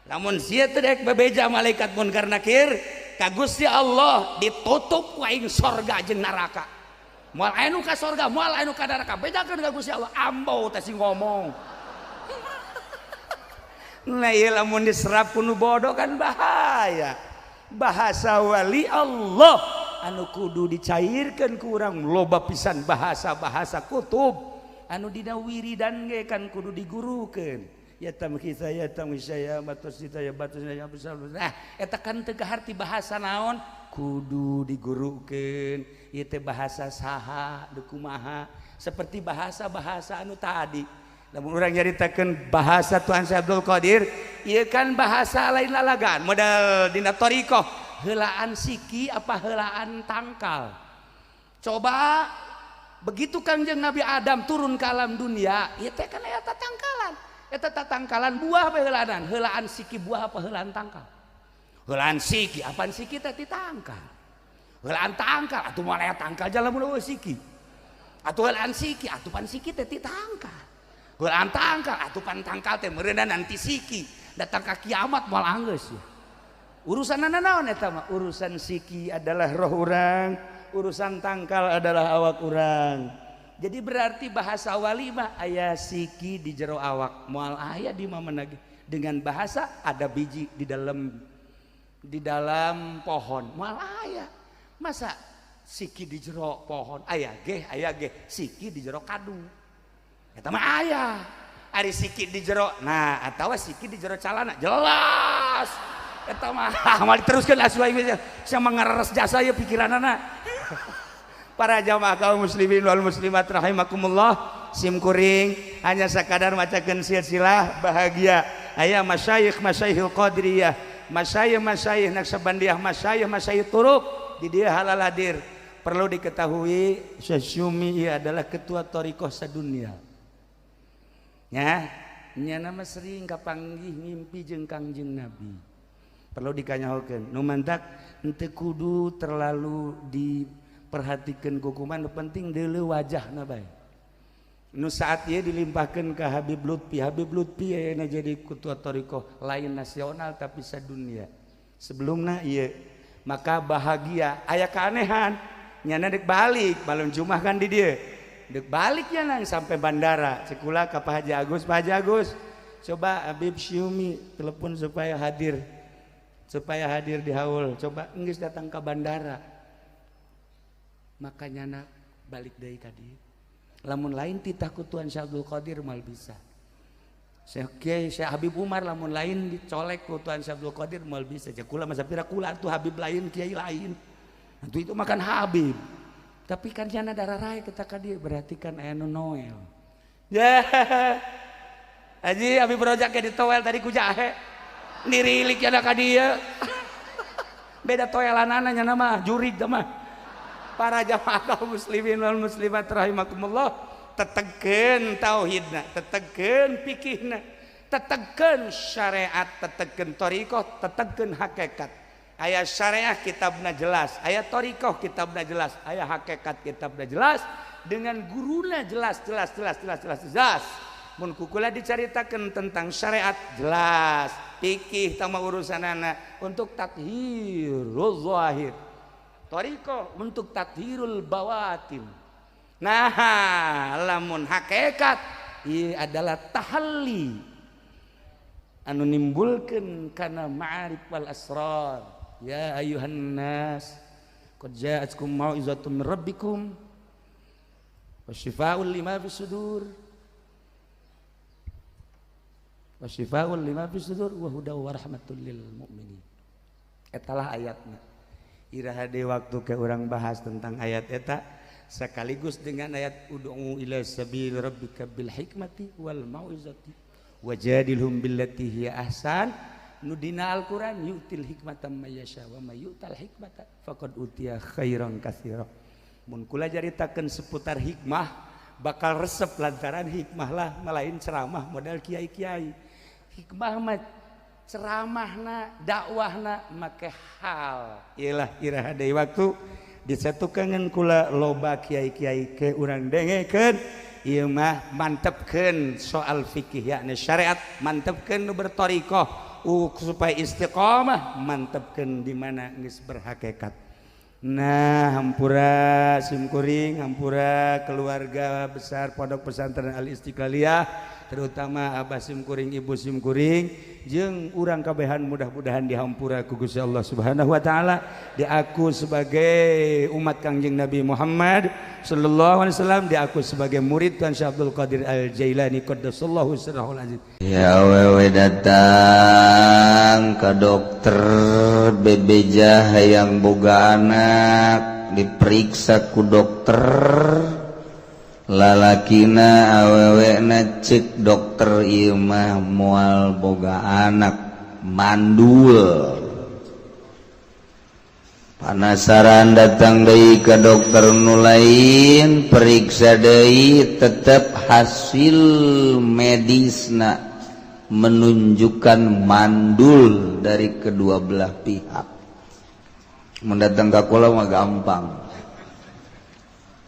Lamun sia teu daek bebeja malaikat munkar nakir, ka Gusti Allah ditutup ku aing sorga jeung neraka. Moal aya nu ka sorga, moal aya nu ka neraka. Bejakeun ka Gusti Allah, ambau teh sing ngomong. Nah, ieu lamun diserap ku nu bodoh kan bahaya. Bahasa wali Allah anu kudu dicairkeun ku urang loba pisan bahasa-bahasa kutub anu dina wiridan ge kan kudu digurukeun. Ya tamkisa ya tamsaya batus ya batus ya besar. Nah, eta kan teu kaharti bahasa naon kudu digurukeun. Ieu teh bahasa saha, deuk kumaha, seperti bahasa-bahasa anu tadi. Lamun urang nyaritakeun bahasa Tuhan Syekh Abdul Qadir, ieu kan bahasa lain lalagan, model dina thariqah, heulaan siki apa heulaan tangkal. Coba begitu Kangjeng Nabi Adam turun ke alam dunia, ieu teh kan eta tangkalan. Eta tangkalan buah apa heulaanan? Heulaan siki buah apa heulaan tangkal? Heulaan siki, apaan siki teh ti tangkal. Heulaan tangkal atuh moal aya tangkal jalan mun eueuh siki. Atuh heulaan siki, atuh pan siki teh ti tangkal. Heulaan tangkal, atuh pan tangkal teh meureunna nanti siki. Datang ka kiamat moal anggeus. Urusanna naon eta mah? Urusan siki adalah roh urang, urusan tangkal adalah awak urang. Jadi berarti bahasa wali mah aya siki di jero awak, moal aya di mana lagi. Dengan bahasa ada biji di dalam pohon, moal aya. Masa siki di jero pohon aya ge siki di jero kadu. Eta mah aya. Ari siki di jero, nah atawa siki di jero calana jelas. Eta mah moal diteruskeun asuh aing sia mangareres jasa ieu pikiranana. Para jamaah kaum muslimin wal muslimat rahimakumullah, sim kuring hanya sakadar macakeun silsilah bahagia. Aya masyayikh masyayikhul qadiriyah, masyayikh masyayikh Naqsyabandiyah, masyayikh masyayikh turuq di dieu halal hadir. Perlu diketahui Syekh Syumi ieu adalah ketua thariqah sadunia. Nya, nya nama sering kapanggih ngimpi jeung Kangjeng Nabi. Perlu dikanyahokeun. Nu mantak henteu kudu terlalu di perhatikan kukuman, nu penting deuleu wajahna bae. Nu saat ieu dilimpahkeun ka Habib Lutfi, Habib Lutfi ayeuna jadi ketua thariqah lain nasional tapi sadunia. Sebelumna ieu maka bahagia aya keanehan, nyana deuk balik balon Jumat kan di dieu. Deuk balik nya nang sampai bandara, cekula ka Pak Haji Agus, Pak Haji Agus, coba Habib Syumi telepon supaya hadir. Supaya hadir di haul. Coba geus datang ke bandara. Makanya nak balik deui ka dieu. Lamun lain titah ku Tuhan Syekh Abdul Qadir mal bisa. Syekh Kiai Syekh Habib Umar lamun lain dicolek ku Tuhan Syekh Abdul Qadir mal bisa. Cek kula masa pira kula tuh Habib lain kiai lain. Atuh itu makan Habib. Tapi kan jana darah raya kita ka dieu berarti kan aya nu Noel. Ya. Haji Habib Rojak ge ditoel tadi ku jahe. Nirilik jana ka dieu. Beda toelanana nya mah jurig teh mah. Para jamaah kaum muslimin wal muslimat rahimakumullah, tetegeun tauhidna, tetegeun fikihna, Tetegeun syariat, tetegeun thariqah, tetegeun hakikat. Aya syariah kitabna jelas, aya thariqah kitabna jelas, aya hakikat kitabna jelas, dengan guruna jelas jelas jelas jelas jelas jelas. Mun kukula dicaritakeun tentang syariat jelas, fikih tama urusanana untuk tathirul zahir, thariqah untuk tathirul bawatin. Nah, lamun hakikat ieu adalah tahalli anu nimbulkeun kana ma'arif wal asrar. Ya ayuhan nas qad ja'atkum mau'izatun min rabbikum wa syifaa'un lima fis sudur wa syifaa'un lima fis sudur wa hudaw wa rahmatul lil mu'minin. Etalah ayatna. Iraha deui waktu ke urang bahas tentang ayat eta sekaligus dengan ayat ud'u ila sabil rabbika bil hikmati wal mau'izati wajadilhum billati hiya ahsan. Nu dina Al-Qur'an yu'til hikmata may yasha wa may yu'tal hikmata faqad utiya khairan katsira. Mun kula caritakeun seputar hikmah bakal resep lantaran hikmah lah malain ceramah model kiai-kiai. Hikmah mah ceramahna dakwahna make hal. Iyalah iraha deui waktu disatukeun kula loba kiai-kiai ke urang dengekeun ieu mah mantepkeun soal fikih yakni syariat, mantepkeun nu berthariqah supaya istiqomah, mantepkeun di mana geus berhakikat. Nah, hampura simkuring, hampura keluarga besar Pondok Pesantren Al Istiqlaliyah, terutama abah simkuring, ibu simkuring, jeung urang kabehan mudah-mudahan dihampura ku Gusti Allah Subhanahu wa taala, diaku sebagai umat Kangjeng Nabi Muhammad sallallahu alaihi wasallam, diaku sebagai murid Tuan Syekh Abdul Qadir Al Jailani qaddasallahu sirrahul aziz. Ya awewe datang ke dokter bebeja hayang boga anak, diperiksa ku dokter lalakina awewena, cek dokter ieu mah moal boga anak, mandul. Penasaran, datang deui ke dokter nu lain, periksa deui, tetap hasil medisna menunjukkan mandul dari kedua belah pihak. Mendatang ke kula mah gampang,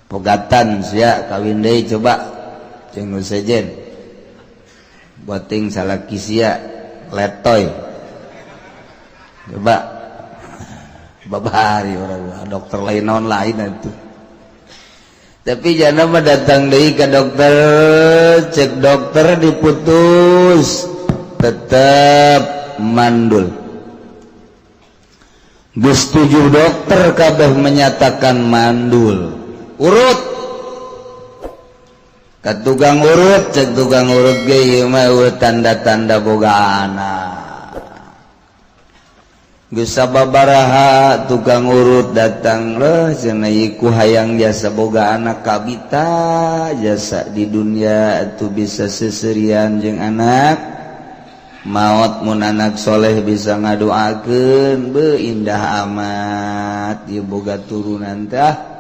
pegatan sia, kawin deui coba jeung nu sejen, boting salaki sia letoy, coba babari. Orang dokter lain naon lain itu, tapi jangan mah datang deui ke dokter, cek dokter diputus, tetap mandul. Geus tujuh dokter kabeh menyatakan mandul. Urut ke tukang urut, cek tukang urut ge ieu mah tanda-tanda boga anak. Geus sababaraha tukang urut datang leh cenah, ku hayang jasa boga anak kabita, jasa di dunia itu bisa seserian jeung anak, maot mun anak soleh bisa ngadoakeun, be indah amat ieu boga turunan tah.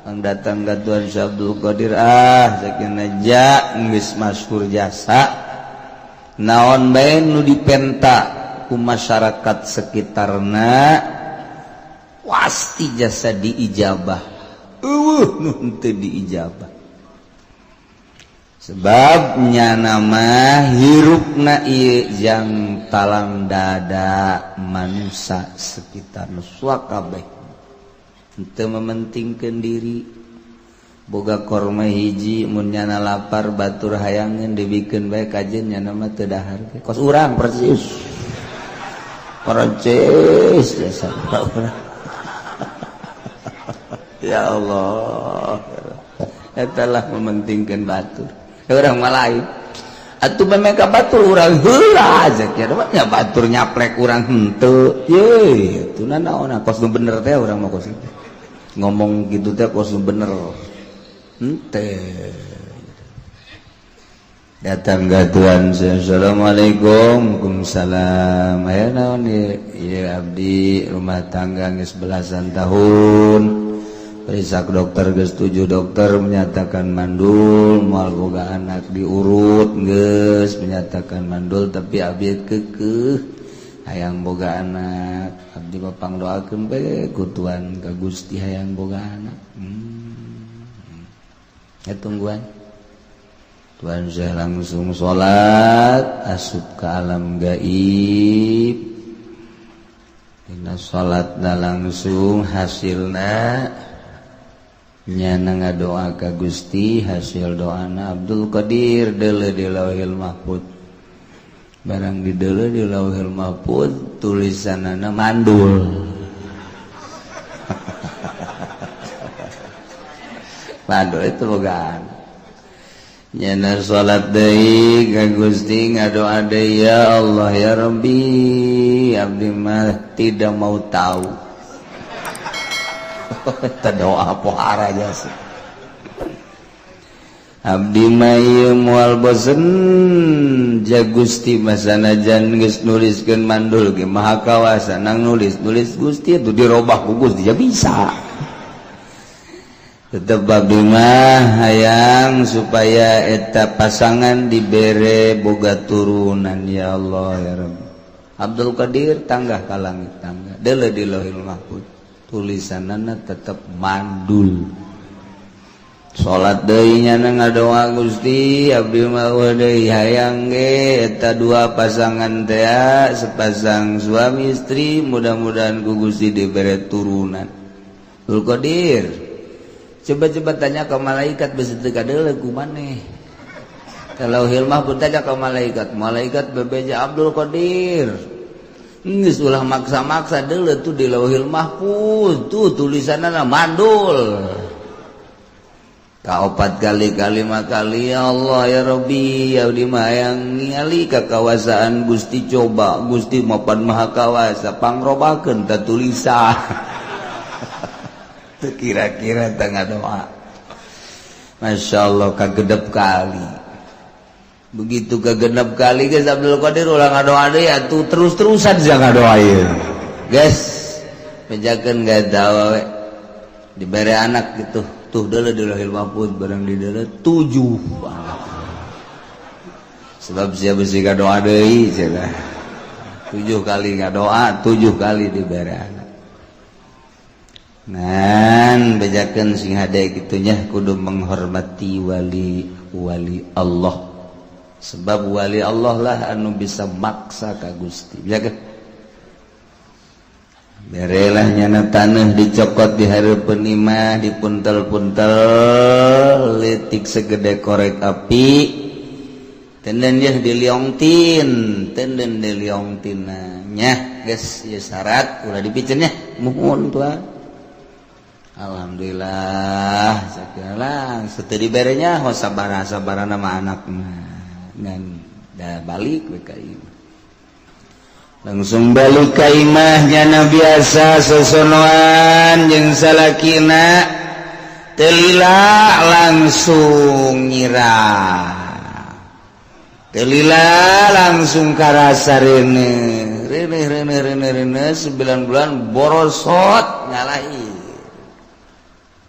Ang datang ka Tuan Syekh Abdul Qadir, ah sakinah ja geus masyhur jasa, naon bae nu dipenta ku masyarakat sekitarna pasti jasa diijabah, eueuh nu henteu diijabah, sebabnya nama hirupna ieu jang talang dada manusia sekitar nu kabeh henteu mementingkeun diri. Boga korma hiji, mun nyana lapar batur hayangeun, dibikeun bae kajen, nyana mah teu dahar. Kos urang persis persis jasa urang. Ya Allah, eta lah mementingkeun batur. Urang mah lain atuh, memang batur urang heula aja nya, batur nyaplek urang henteu ye itu naon. Kos nu bener teh urang mah, kos itu ngomong gitu teh kos nu bener henteu. Datang ke Tuan, "Assalamualaikum." "Waalaikumsalam." "Aya naon ieu?" "Ieu abdi rumah tangga geus belasan tahun." Periksa dokter geus 7 dokter menyatakan mandul, moal boga anak, diurut geus menyatakan mandul, tapi abdi kekeh hayang boga anak. Abdi mah pangdoakeun bae ku Tuhan ka Gusti hayang boga anak. Ya tungguan. Tuhan saya langsung salat asup ke alam gaib. Dina salatna langsung hasilna nyana ngadoa ka Gusti, hasil doana Abdul Qadir deuleu di Lauhil Mahfud. Barang dideuleu di Lauhil Mahfud tulisanana mandul. Mandul itu bogaan. Nyana salat deui ka Gusti ngadoa deui, ya Allah ya Rabbi, abdi mah tidak mau tahu. Doa pohara jasa abdi mah ieu moal bosen ja Gusti masanajan geus nuliskeun mandul ge maha kawasa nang nulis-nulis Gusti itu dirobah ku Gusti ya bisa. Tetep abdi mah hayang supaya eta pasangan dibere boga turunan, ya Allah ya Rabbi. Abdul Qadir tanggah ka langit tangga deuleu di Lauhil Mahfud tulisanana tetep mandul. Salat deui nyana ngadoa Gusti abdi mah deui hayang ge eta dua pasangan teh sepasang suami istri mudah-mudahan ku Gusti dibere turunan. Abdul Qadir coba-coba tanya ke malaikat besi teu kadeuleu ku maneh. Kalau hilmah pun tanya ke malaikat, malaikat bebeja Abdul Qadir geus ulah maksa-maksa deuleu tuh di Lauhil Mahfuz tuh tulisanna mandul. Kaopat kali kalima kali ya Allah ya Rabbi abdi mah hayang ningali kakawasaan Gusti coba Gusti mapan maha kawasa pangrobakeun ta tulisan. Teu kira-kira tangga doa. Masya Allah kagedep kali. Begitu kegenep kali guys Abdul Qadir ulah ngadoa deui atuh terus-terusan sia ngadoa ieu. Guys, bejakeun gak we. Dibere anak gitu. Tuh deuleu di Lauhil Mahfuz barang di deuleu 7 anak. Sebab sia besi ngadoa deui cenah. 7 kali ngadoa, 7 kali dibere anak. Ngan bejakeun sing hade kitu nya kudu menghormati wali-wali Allah. Sebab wali Allah lah anu bisa maksa ka Gusti. Bejakeun. Berelah nyana tanah dicokot di hareupeun imah dipuntel-puntel letik segede korek api tenden yeuh diliongtin tenden diliongtina nya geus ieu syarat ulah dipiceun nya muhun tuan. Alhamdulillah sagala sateu diberenya ho sabar-sabarana mah anak mah ngan da balik we ka imah. Langsung balik ka imah nyana biasa sosonoan jeung salakina teu lila langsung nyirah teu lila langsung karasa reuneuh reuneuh reuneuh reuneuh reuneuh 9 bulan borosot ngalahir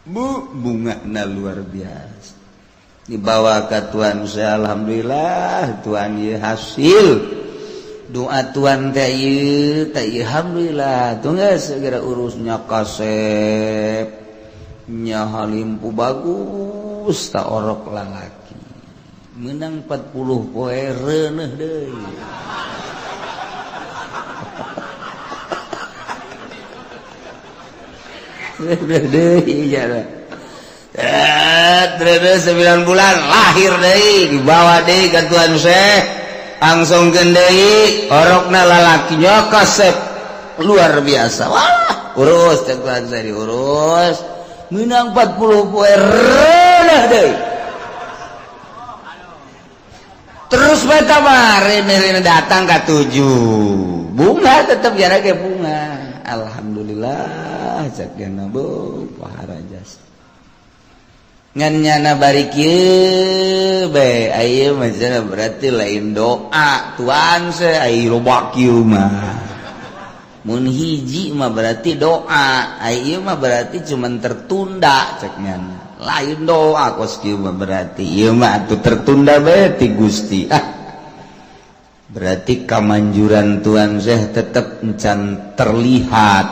bu bungana luar biasa dibawa ka Tuhan saya alhamdulillah Tuhan ieu hasil doa Tuhan teh ieu teh alhamdulillah tuh geus segera urusnya kasep nya halimpu bagus ta orok lalaki menang 40 poe reuneuh deui. Reuneuh deui nya. Reuneuh 9 bulan lahir deui dibawa deui ka Tuhan Syekh langsung deui orokna lalakinya kasep luar biasa. Wah urus teh Tuhan saya diurus menang 40 poe reuneuh deui terus bae mah reuneuh datang ka 7 bunga tetep jara ge bunga alhamdulillah cek geuna beuh pahara jasa ngan nyana bari kieu bae aya mah cenah berarti lain doa Tuhan se ai loba kieu mah Mun hiji mah berarti doa, ai ieu mah berarti cuman tertunda, cek nyana. Lain doa kos kieu mah, berarti ieu mah atuh tertunda bae ti Gusti. Ah, berarti kamanjuran Tuan Syekh tetep encan terlihat,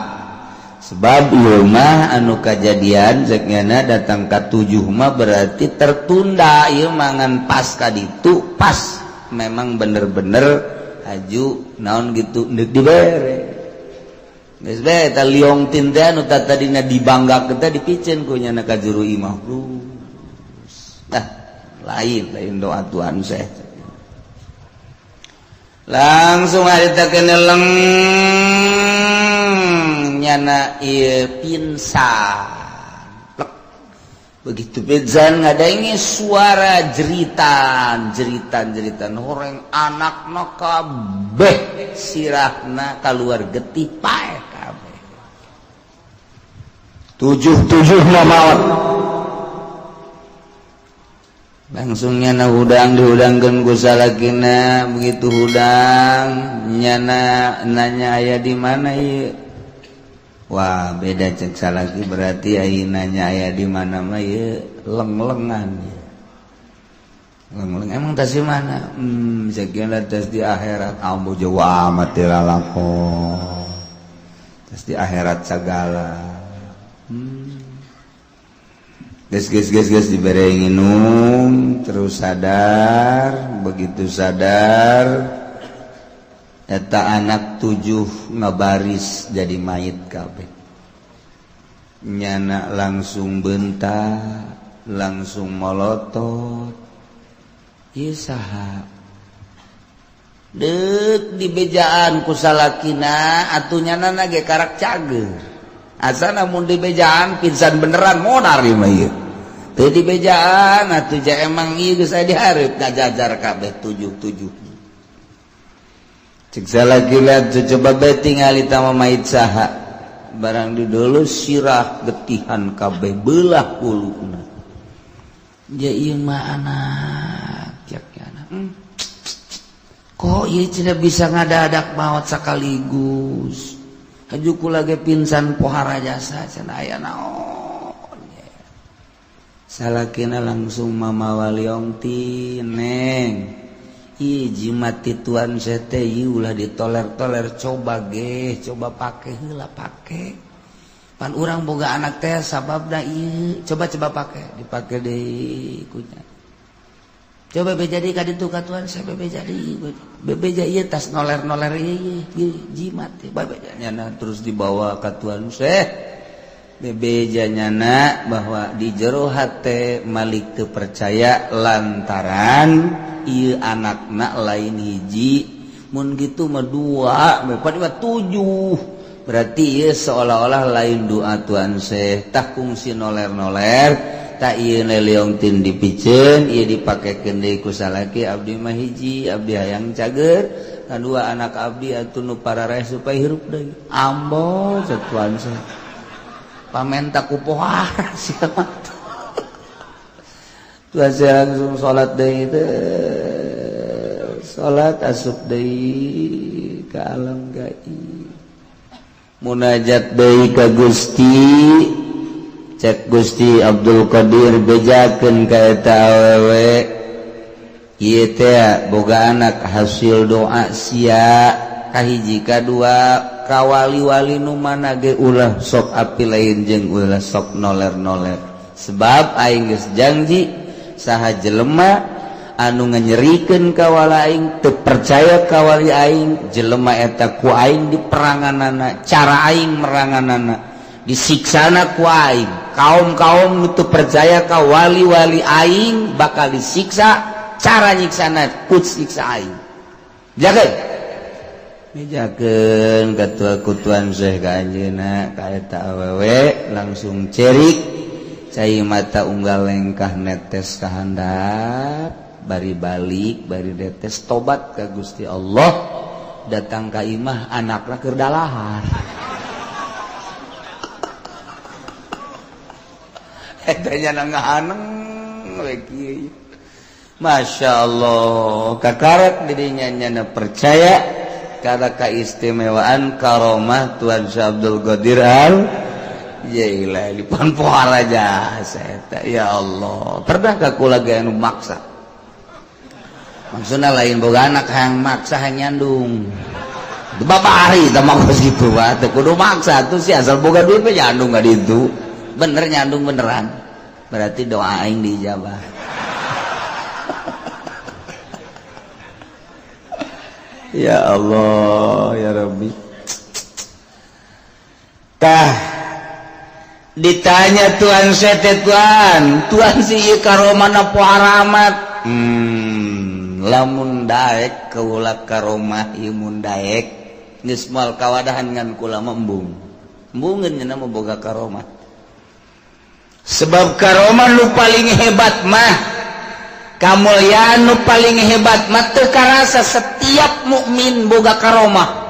sebab ieu mah anu kajadian, cek nyana, datang ka tujuh mah berarti tertunda ieu mah. Ngan pas ka ditu, pas memang bener-bener haju naon gitu, deuk dibere. Geus bae eta liontin teh anu tadina dibanggakeun teh dipiceun ku nyana ka juru imah. Ah, lain lain doa Tuan Syekh. Langsung harita kene leng, nyana ieu pingsan. Plek. Begitu pingsan, ngadange suara jeritan jeritan jeritan horeng. Anakna kabeh sirahna keluar getih, paeh kabeh, tujuh tujuh maut. Langsung nyana hudang, dihudangkeun ku salakina. Begitu hudang, nyana nanya, "Aya di mana ieu?" "Wah, beda," cek salaki, "berarti aya nanya aya di mana mah ieu leng-lengan leng-leng. Emang tas di mana?" Sekian tas di akhirat." Ambo jauh amat lalakon tas di akhirat segala. Geus geus geus geus, dibere nginum, terus sadar. Begitu sadar, eta anak tujuh ngabaris jadi mayit kabeh. Nyana langsung bentak, langsung molotot, "Ieu saha?" Deuk dibejaan ku salakina atuh, nyana ge karak cager. Asana mun dibejaan pingsan beneran, modar ieu mah. Ieu teu dibejaan atuh ja, emang ieu geus aya dihareup, ngajajar kabeh tujuh-tujuh. Cek salakina, "Coba bae tingali tama mayit saha." Barang di dulu, sirah getihan kabeh, belah huluna. "Ja, ieu mah anak," cek anak. Kok ieu tidak bisa ngadadak maot sekaligus? Haju kula ge pingsan pohara jasa cenah, aya naon?" Salakina langsung mamawa liontin. "Neng, ih, jimat ti Tuan Sete, ulah ditoler-toler. Coba ge, coba pake heula, pake. Pan urang boga anak teh sababna ieu. Coba, coba pake." Dipake deui kunya. "Coba beja deui ka ditu ka Tuan saya, bebeja deui, bebeja ieu tas noler-noler ieu jimat teh bebeja nyana." Terus dibawa ka Tuan Syekh, bebeja nyana bahwa di jero hate Malik teu percaya lantaran ieu anakna lain hiji, mun gitu mah dua, mah tujuh, berarti ieu seolah-olah lain doa Tuan Syekh. Tah, kungsi noler-noler tak ieu liontin dipiceun, ieu dipakekeun deui ku salaki. "Abdi mah hiji, abdi hayang cager kadua anak abdi atuh nu pararaeh supaya hirup deui." "Ambo," cek Tuan Syekh, "pamenta ku pohara sia mah." Tuan Syekh langsung salat deui teh, salat, asup deui ke alam gaib, munajat deui ka Gusti. Cek Gusti Abdul Qadir, "Bejakeun ka eta awewe ieu teh boga anak hasil doa sia. Kahiji, kadua, ka wali-wali nu mana ge ulah sok api lain jeung ulah sok noler-noler, sebab aing geus janji, saha jelema anu nganyerikeun ka wali aing, teu percaya ka wali aing, jelema eta ku aing diperanganana, cara aing meranganana, disiksana ku aing. Kaum-kaum nu teu percaya ka wali-wali aing bakal disiksa, cara nyiksana ku siksa aing. Jaga." Bejakeun ketua ku Tuan Syekh ka anjeunna, ka eta awewe. Langsung cerik, cai mata unggal lengkah netes ka handap, bari balik, bari netes, tobat ka Gusti Allah. Datang ka imah, anakna keur dalahar. Eta nya ngahaneng we kieu. Masya Allah, kakarak didinya nyana percaya. Karena keistimewaan karomah Tuan Syekh Abdul Qadir Al Jailani pan pohara jasa eta. Ya Allah, pernah ka kula ge anu maksa? Maksudna lain boga anak hayang maksa hayang nyandung. Bapak hari tah mah kos kitu mah teu kudu maksa tuh sih, asal boga duit mah nyandung ka ditu. Bener nyandung beneran. Berarti doa aing diijabah. Ya Allah, ya Rabbi. Tah ditanya Tuhan sete Tuhan, Tuhan si ieu karomah pohara amat. Lamun daek kaula karomah ieu mun daek geus moal kawadahan ngan kula mah embung. Embungeun nya mah boga karomah. Sebab karomah nu paling hebat mah, kamulyaan nu paling hebat mah teu karasa setiap mukmin boga karomah.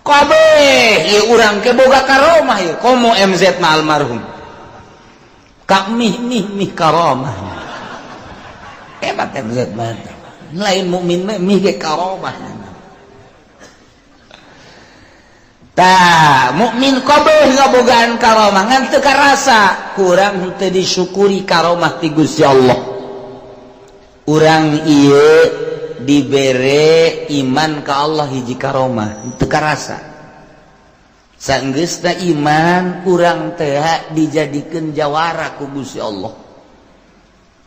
Kabeh ieu urang ke boga karomah ieu komo MZ mah almarhum. Kak mih mih mih karomah. Hebat MZ mah. Lain mukmin mah mih ge karomah. Tah mukmin kabeh ngabogaan karomah ngan teu karasa, kurang henteu disyukuri karomah ti Gusti Allah. Urang ieu dibere iman ka Allah hiji karomah teu karasa. Sanggeusna iman urang teh dijadikeun jawara ku Gusti Allah.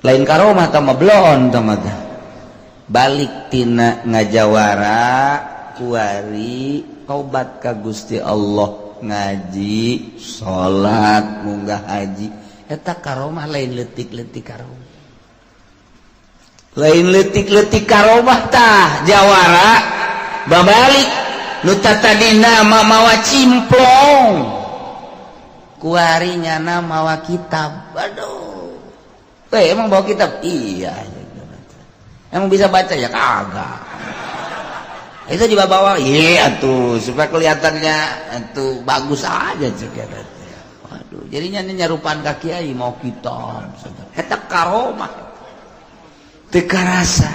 Lain karomah tah mah bloon tah mah. Balik tina ngajawara kuari tobat ka Gusti Allah, ngaji, salat, munggah haji, eta karomah lain leutik-leutik karomah. Lain leutik-leutik karomah tah jawara babalik nu tatadina mawa cimplong kuari nyana mawa kitab. Aduh, emang bawa kitab? Iya. Emang bisa baca? Ya kagak. Itu dibawa-bawa, iya tuh supaya kelihatannya itu bagus aja juga. Waduh, jadinya nyarupaan ka kiai mau kitab. Eta karomah teu karasa.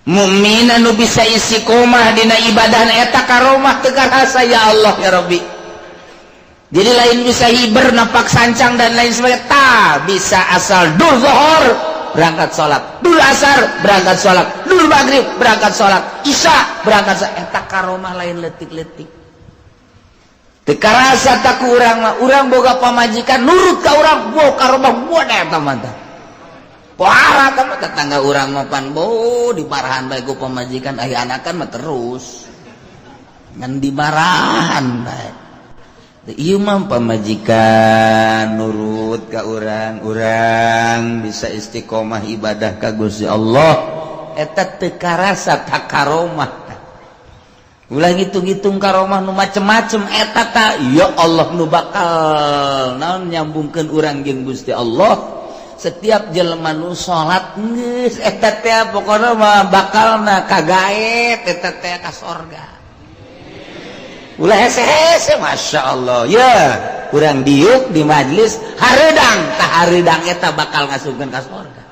Mukmin anu bisa istiqomah dina ibadah eta karomah teu karasa. Ya Allah ya Rabbi. Jadi lain bisa hiber napak sancang dan lain sebagainya, ta bisa asal dur zuhur berangkat salat, dul asar berangkat salat, dul maghrib berangkat salat, isya berangkat salat, eta karomah lain leutik-leutik. Teu karasa tak ku urang mah, urang boga pamajikan nurut ka urang, bo karomah buat eta mah tah. Pohara tah mah tetangga urang mah pan bo diparahan bae ku pamajikan, aya anakan mah terus. Ngan dimarahan bae. Ieu mah pamajikan nurut ka urang, urang bisa istiqomah ibadah ka Gusti Allah, eta teu karasa tak karomah. Ulah ngitung-ngitung karomah nu macem-macem eta ta ya Allah nu bakal naon nyambungkeun urang jeung Gusti Allah. Setiap jelema nu salat geus eta teh pokona mah bakalna kagaet eta teh ka sorga. Ulah hese-hese, Masya Allah ya kurang diuk di majlis hareudang tah hareudang eta bakal ngasupkeun ka sorga.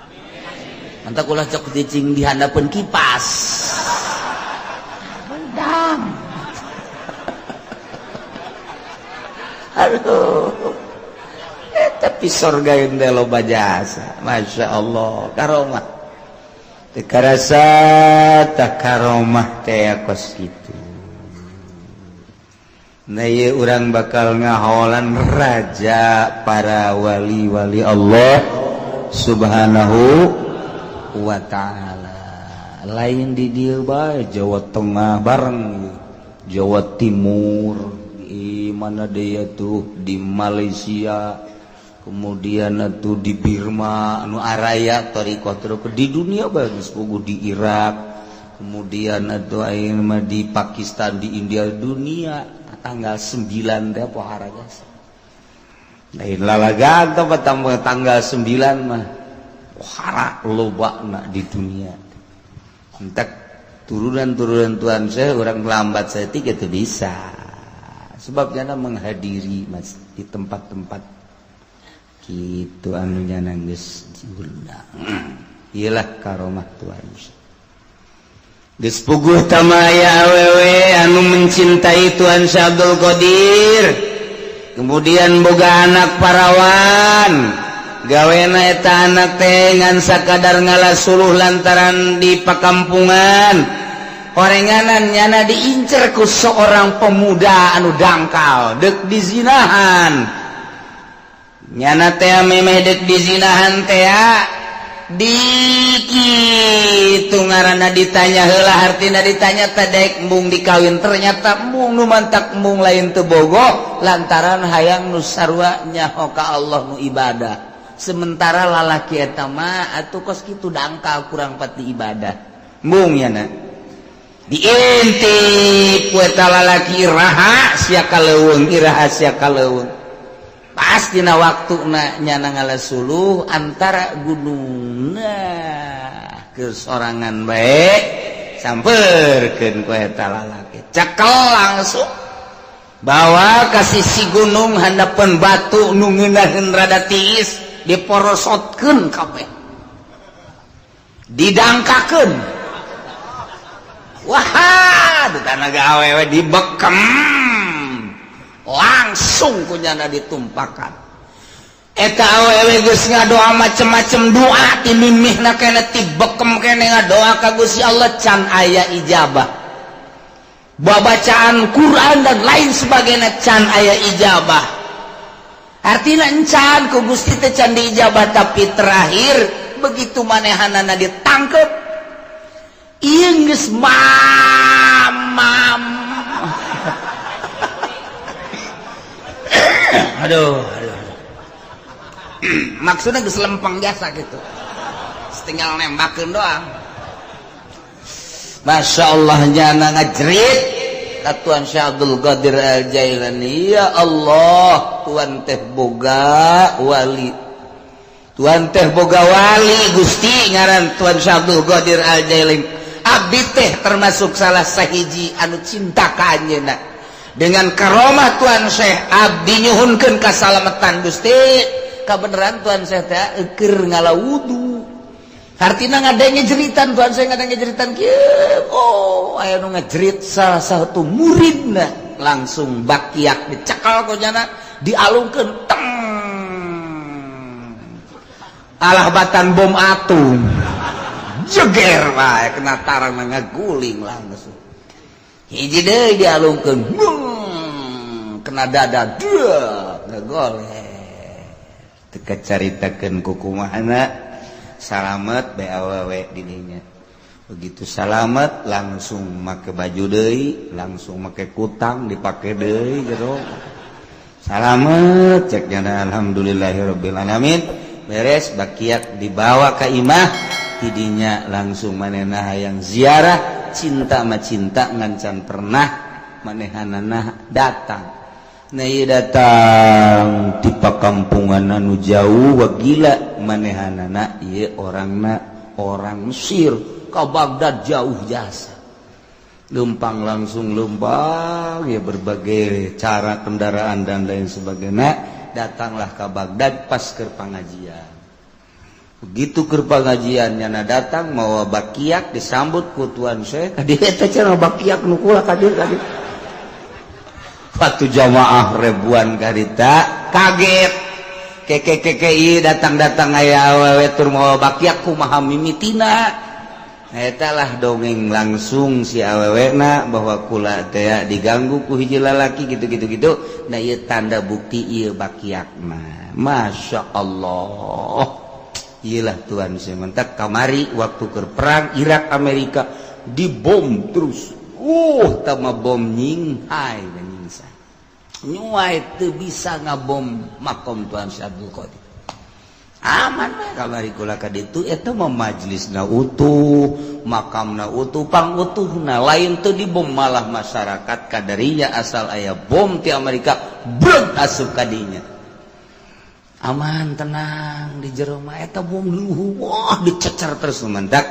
Mantap ulah cok cicing di handapeun kipas hareudang. Aduh, tapi sorga yang teh loba jasa. Masya Allah karomah teu karasa tah karomah teh kos kitu. Nah, ieu urang bakal ngaholan raja para wali-wali Allah Subhanahu wa ta'ala. Lain di dieu bae, Jawa Tengah bareng Jawa Timur, di mana dia tuh di Malaysia, kemudian tuh di Birma anu araya thariqah terus di dunia bagus puguh di Irak, kemudian atuh ayeuna mah di Pakistan, di India, dunia tanggal 9 teh pohara jasa. Lain lalagan teh tanggal 9 mah pohara lobana di dunia. Entek turunan-turunan Tuhan saya orang lambat saya tiga itu bisa. Sebabnya menghadiri mas di tempat-tempat gitu anu nya geus diundang. Iyalah karomah Tuhan. Geus puguh tamaya awewe anu mencintai Tuan Syekh Abdul Qadir, kemudian boga anak parawan. Gawena eta anak teh ngan sakadar ngala suluh lantaran di pakampungan orenganan. Nyana diincer ku seorang pemuda anu dangkal, dek dizinahan. Nyana teh memeh dek dizinahan teh di kitu ngaranna ditanya heula, hartina ditanya teh dek embung dikawin. Ternyata embung, nu mantak embung lain teu bogoh, lantaran hayang nu sarua nyaho ka Allah, nu ibadah. Sementara lalaki eta mah atuh kos kitu, dangkal, kurang pati ibadah. Embung nyana diintip ku eta lalaki, iraha sia ka leuweung, iraha sia ka leuweung. Pas dina waktuna nyana ngala suluh antara gunung, nah kesorangan bae samperkeun ku eta lalaki, cekel langsung bawa ka sisi gunung, handapeun batu nu ngeunaheun rada tiis, diporosotkeun kabeh, didangkakeun. Wah, di tanah awewe dibekem langsung ku nyana ditumpakan. Eta awewe geus ngadoa macem-macem doa, ti mimihna keneh, ti bekem keneh ngadoa ka Gusti Allah, can aya ijabah. Babacaan Quran dan lain sebagainya can aya ijabah, artinya encan ku Gusti teh can diijabah. Tapi terakhir begitu manehanana ditangkep, ieu geus mam mam, aduh aduh, aduh. Maksudnya geus lempeng biasa gitu, tinggal nembakeun doang. Masya Allah, nyana ngajerit ka Tuan Syekh Abdul Qadir Al Jailani, "Ya Allah, Tuan teh boga wali, Tuan teh boga wali." Gusti ngaran Tuan Syekh Abdul Qadir Al Jailani, abdi teh termasuk salah sahiji anu cinta ka anjeunna. Dengan karomah Tuan Syekh, abdi nyuhunkeun kasalamatan Gusti. Kabeneran Tuan Syekh teh keur ngala wudu, hartina ngadenge jeritan Tuan Syekh, ngadenge jeritan kieu. Oh, aya nu ngajerit, salah satu muridna. Langsung bakiak dicekal ku nyana, dialungkeun, teng, alah batan bom atom, jeger wae kena tarang, ngaguling langsung. Hiji deui dialungkeun, kena dada, dua ngagoleh. Teu kacaritakeun kukumahana salamet bae awewe didinya. Begitu salamet langsung make baju deui, langsung make kutang dipake deui jero. Salamet, cek nyana, alhamdulillahirabbil alamin. Beres bakiak dibawa ke imah tidinya, langsung manehna hayang ziarah. Cinta mah cinta, ngancan pernah manehanana datang. Nah, ieu datang ti pakampungan anu jauh. Wah, gila manehanana ieu, orangna orang Mesir ke Baghdad jauh jasa. Lempang langsung lempang ya, berbagai cara kendaraan dan lain sebagainya, datanglah ke Baghdad pas ke pengajian. Begitu ke pengajian nyana datang mau bakiak, disambut ku Tuan Syekh. Ka dieu eta cenah bakiak nu kula, ka dieu, ka dieu. Waktu jamaah ribuan karita kaget, keke keke ieu datang-datang aya awewe tur mawa bakiak, kumaha mimitina? Eta lah dongeng langsung si awewena bahwa kula teh diganggu ku hiji lalaki gitu gitu gitu. Nah, ieu tanda bukti ieu bakiak mah. Masya Allah, iyalah Tuhan sementak kamari waktu ke perang Irak Amerika dibom terus, tama bom nyinghai dan nyingsa nyuai teu bisa ngabom makom Tuhan Syekh Abdul Qadir. Aman bae kamari kula ka ditu. Eta mah majlisna utuh, makamna utuh, pang utuhna, lain teu dibom. Malah masyarakat kadarinya asal aya bom ti Amerika breg asup ka dinya, aman, tenang di jero mah. Eta bom luhur, wah, dicecer terus. Mentak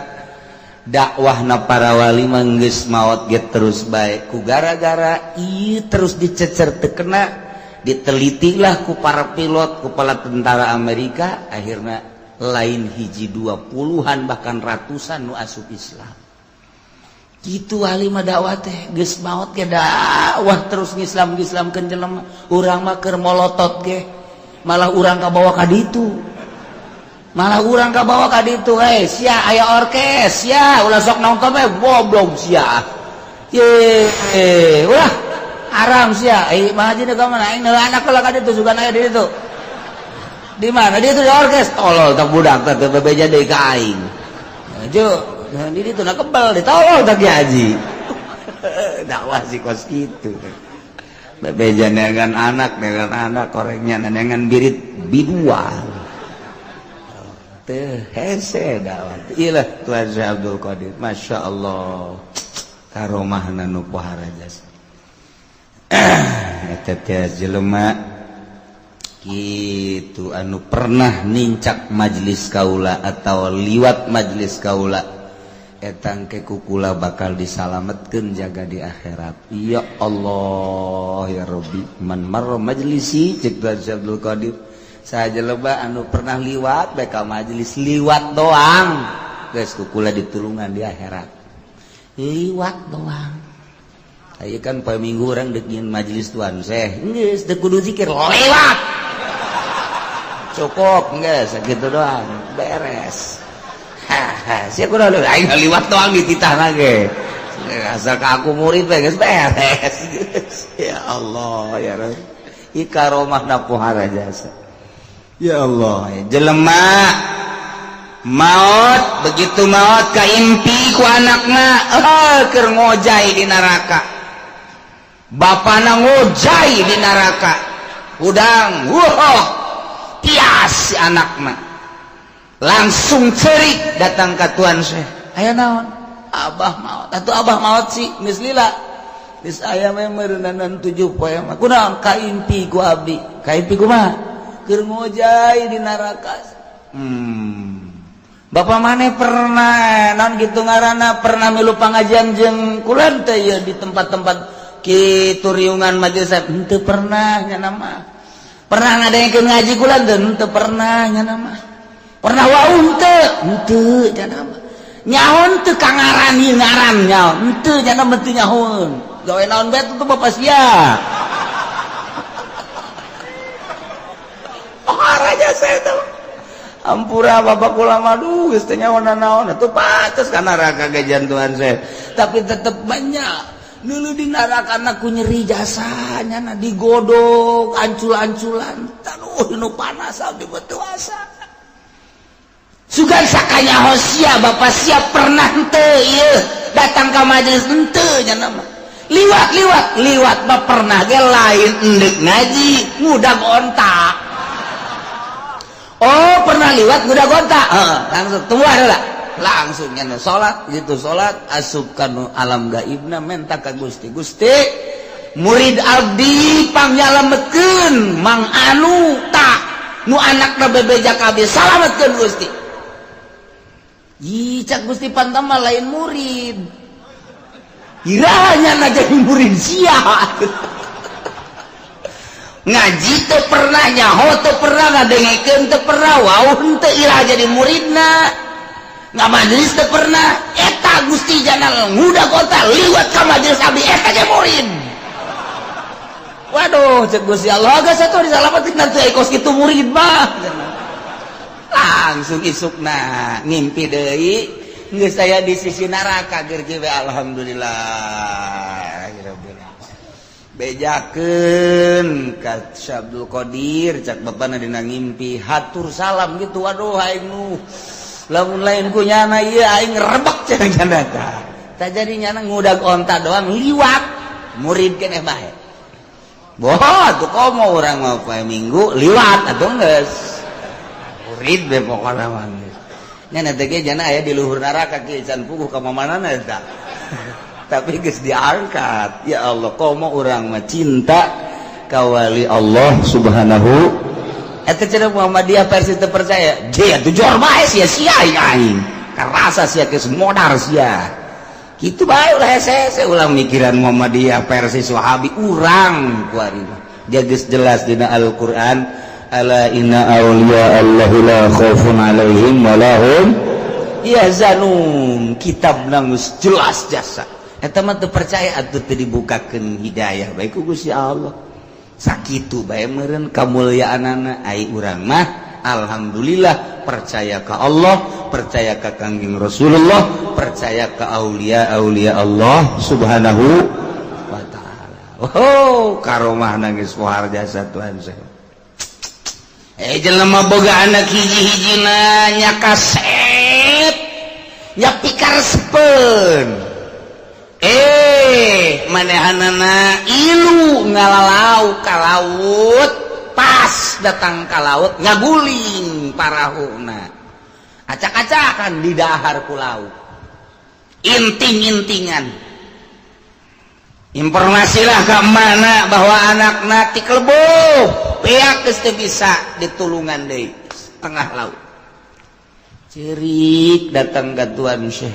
dakwahna para wali mah geus maot ge terus bae ku gara-gara ieu terus dicecer teu kena. Ditelitilah ku para pilot, kepala tentara Amerika, akhirnya lain hiji dua, puluhan bahkan ratusan nu asup Islam. Kitu wali mah dakwah teh, geus maot ge dakwah terus, ngislam ngislamkeun jelema. Urang mah keur molotot ge malah urang kabawa ka ditu, malah urang kabawa ka ditu. Eh, sia, aya orkes sia, ulah sok nonton we, goblok sia. Ye, ulah, haram sia. Eh, mah haji ka mana aing anak lah ka ditu, sugan aya di ditu. Di mana dia itu di orkes? Tolol tak budak teh, bebeja deui ka aing. Jo, di ditu na kebel, ditolol tak haji. Dakwah sih kos kitu. Bebeja dengan anak, dengan anak korengnya dengan birit biduan teh, hese dakwah. Iyalah, Tuan Syekh Abdul Qadir, Masya Allah, karomahna nu pohara jasa. Eta teh jelema gitu anu pernah nincak majelis kaula atau liwat majelis kaula, etang ke kukula bakal disalametkeun jaga di akhirat. Ya Allah ya Rabbi, man marra majlisi, cek Tuan Syekh Abdul Qadir, saja lebah anu pernah liwat bae ka majelis, liwat doang geus kukula ditulungan di akhirat. Liwat doang. Ayo kan poe Minggu urang dek nyieun majelis Tuan Syekh, geus teu kudu zikir, lewat cukup, geus sakitu doang beres. Haha, sia kudu aing liwat doang dititah ge, asal ka aku murid bae geus beres. Ya Allah ya Rabb, ikaromah pohara jasa. Ya Allah, jelema maut, begitu maut kaimpi ku anakna, eh, keur ngojay di neraka. Bapana ngojay di neraka udang, wah, tias si anakna, langsung cerik datang ke Tuan Syekh. Aya naon? Abah maut atuh, abah maut sih geus lila, geus aya meureunanan 7 poe mah. Kunaon? Kaimpi ku abdi. Kaimpi kumaha? Keur ngojay di neraka. Bapak maneh pernah non gitu ngaranna, pernah milu pangajian jeung kula teh ya di tempat-tempat kitu, riungan majelis? Henteu pernah nya nama. Pernah ngadengekeun ngaji kula teh? Henteu pernah nya nama. Pernah wau henteu? Henteu nya nama. Nyaho teu ka ngaran ieu, ngaran nyaho henteu nya nama? Teu nyahoeun. Gawe naon bae tuh bapak sia? Oh, raja saya tuh. Ampura bapak kula mah, duh, geus teu nyaho naon atuh, pantes ka neraka ge Tuhan saya. Tapi tetep banyak dulu di neraka ku nyeri jasanya na, digodok ancul-anculan, aduh, nu panas abdi betul asa. Sugan sakanya sia bapak sia pernah henteu ieu datang ka majelis? Henteu nya nama. Liwat, liwat, liwat mah pernah ge, lain endek ngaji, ngudag onta. Oh, pernah liwat ngudag onta. Heeh, langsung tunggu lah, langsung nya salat gitu, salat asup kanu alam gaibna, menta ka Gusti, Gusti, murid abdi pangnyalametkeun, Mang anu tak nu anakna bebeja kabeh, salametkeun Gusti. Ih, cak Gusti, pantama lain murid. Irahnya na jadi murid sia? Ngaji teu pernah, nyaho teu pernah, ngadengekeun teu pernah, wau henteu, irah jadi muridna? Nggak majelis teu pernah. Eta Gusti jana ngudag onta liwat ka majelis abdi, eta ge murid. Waduh, cek Gusti Allah, geus atuh disalamatin nanti, kos kitu murid mah. Langsung isukna ngimpi deui, geus saya di sisi neraka ger we. Alhamdulillah. Bejakeun ka Abdul Qadir, cak bapana dina ngimpi, hatur salam gitu. Waduh, aing nu lamun lain ku nyana ieu aing rebek cenah nyana. Tah, tak jadi nyana ngudag onta doang liwat, murid keneh bae. Boh, tuh komo urang mau poe Minggu liwat atuh geus murid be pokona mah geus. Nya teh ge jana aya di luhur neraka kieu, can puguh ka mamanana eta. Tapi geus diangkat. Ya Allah, komo urang mah cinta ka wali Allah Subhanahu. Eta cenah Muhammadiyah versi teu percaya. Je atuh jor bae sia, sia aing. Karasa sia geus modar sia. Kitu bae, ulah hese-hese, ulah mikiran Muhammadiyah versi Wahabi urang kuari mah. Dia geus jelas dina Al-Qur'an, ala inna awliya Allahi la khaufun alaihim wa lahum yahzanun. Kitab geus jelas jasa. Eta mah teu percaya atuh teu dibukakeun hidayah bae ku Gusti Allah. Sakitu bae meureun kamulyaanana ai urang mah alhamdulillah percaya ka Allah, percaya ka Kangjeng Rasulullah, percaya ka aulia-aulia Allah Subhanahu wa taala. Oh, karomah nangis pohar jasa Tuhan saya. Jelema boga anak hiji-hijina nya kasep, nya pikaresepeun. Manehanana ilu ngalalau ka laut, pas datang ka laut ngaguling parahuna, acak-acakan di dahar ku laut, inting-intingan. Informasilah ke mana bahwa anak ti kelebuh pihak geus teu bisa ditulungan deui tengah laut. Cerik datang ke Tuan Syekh,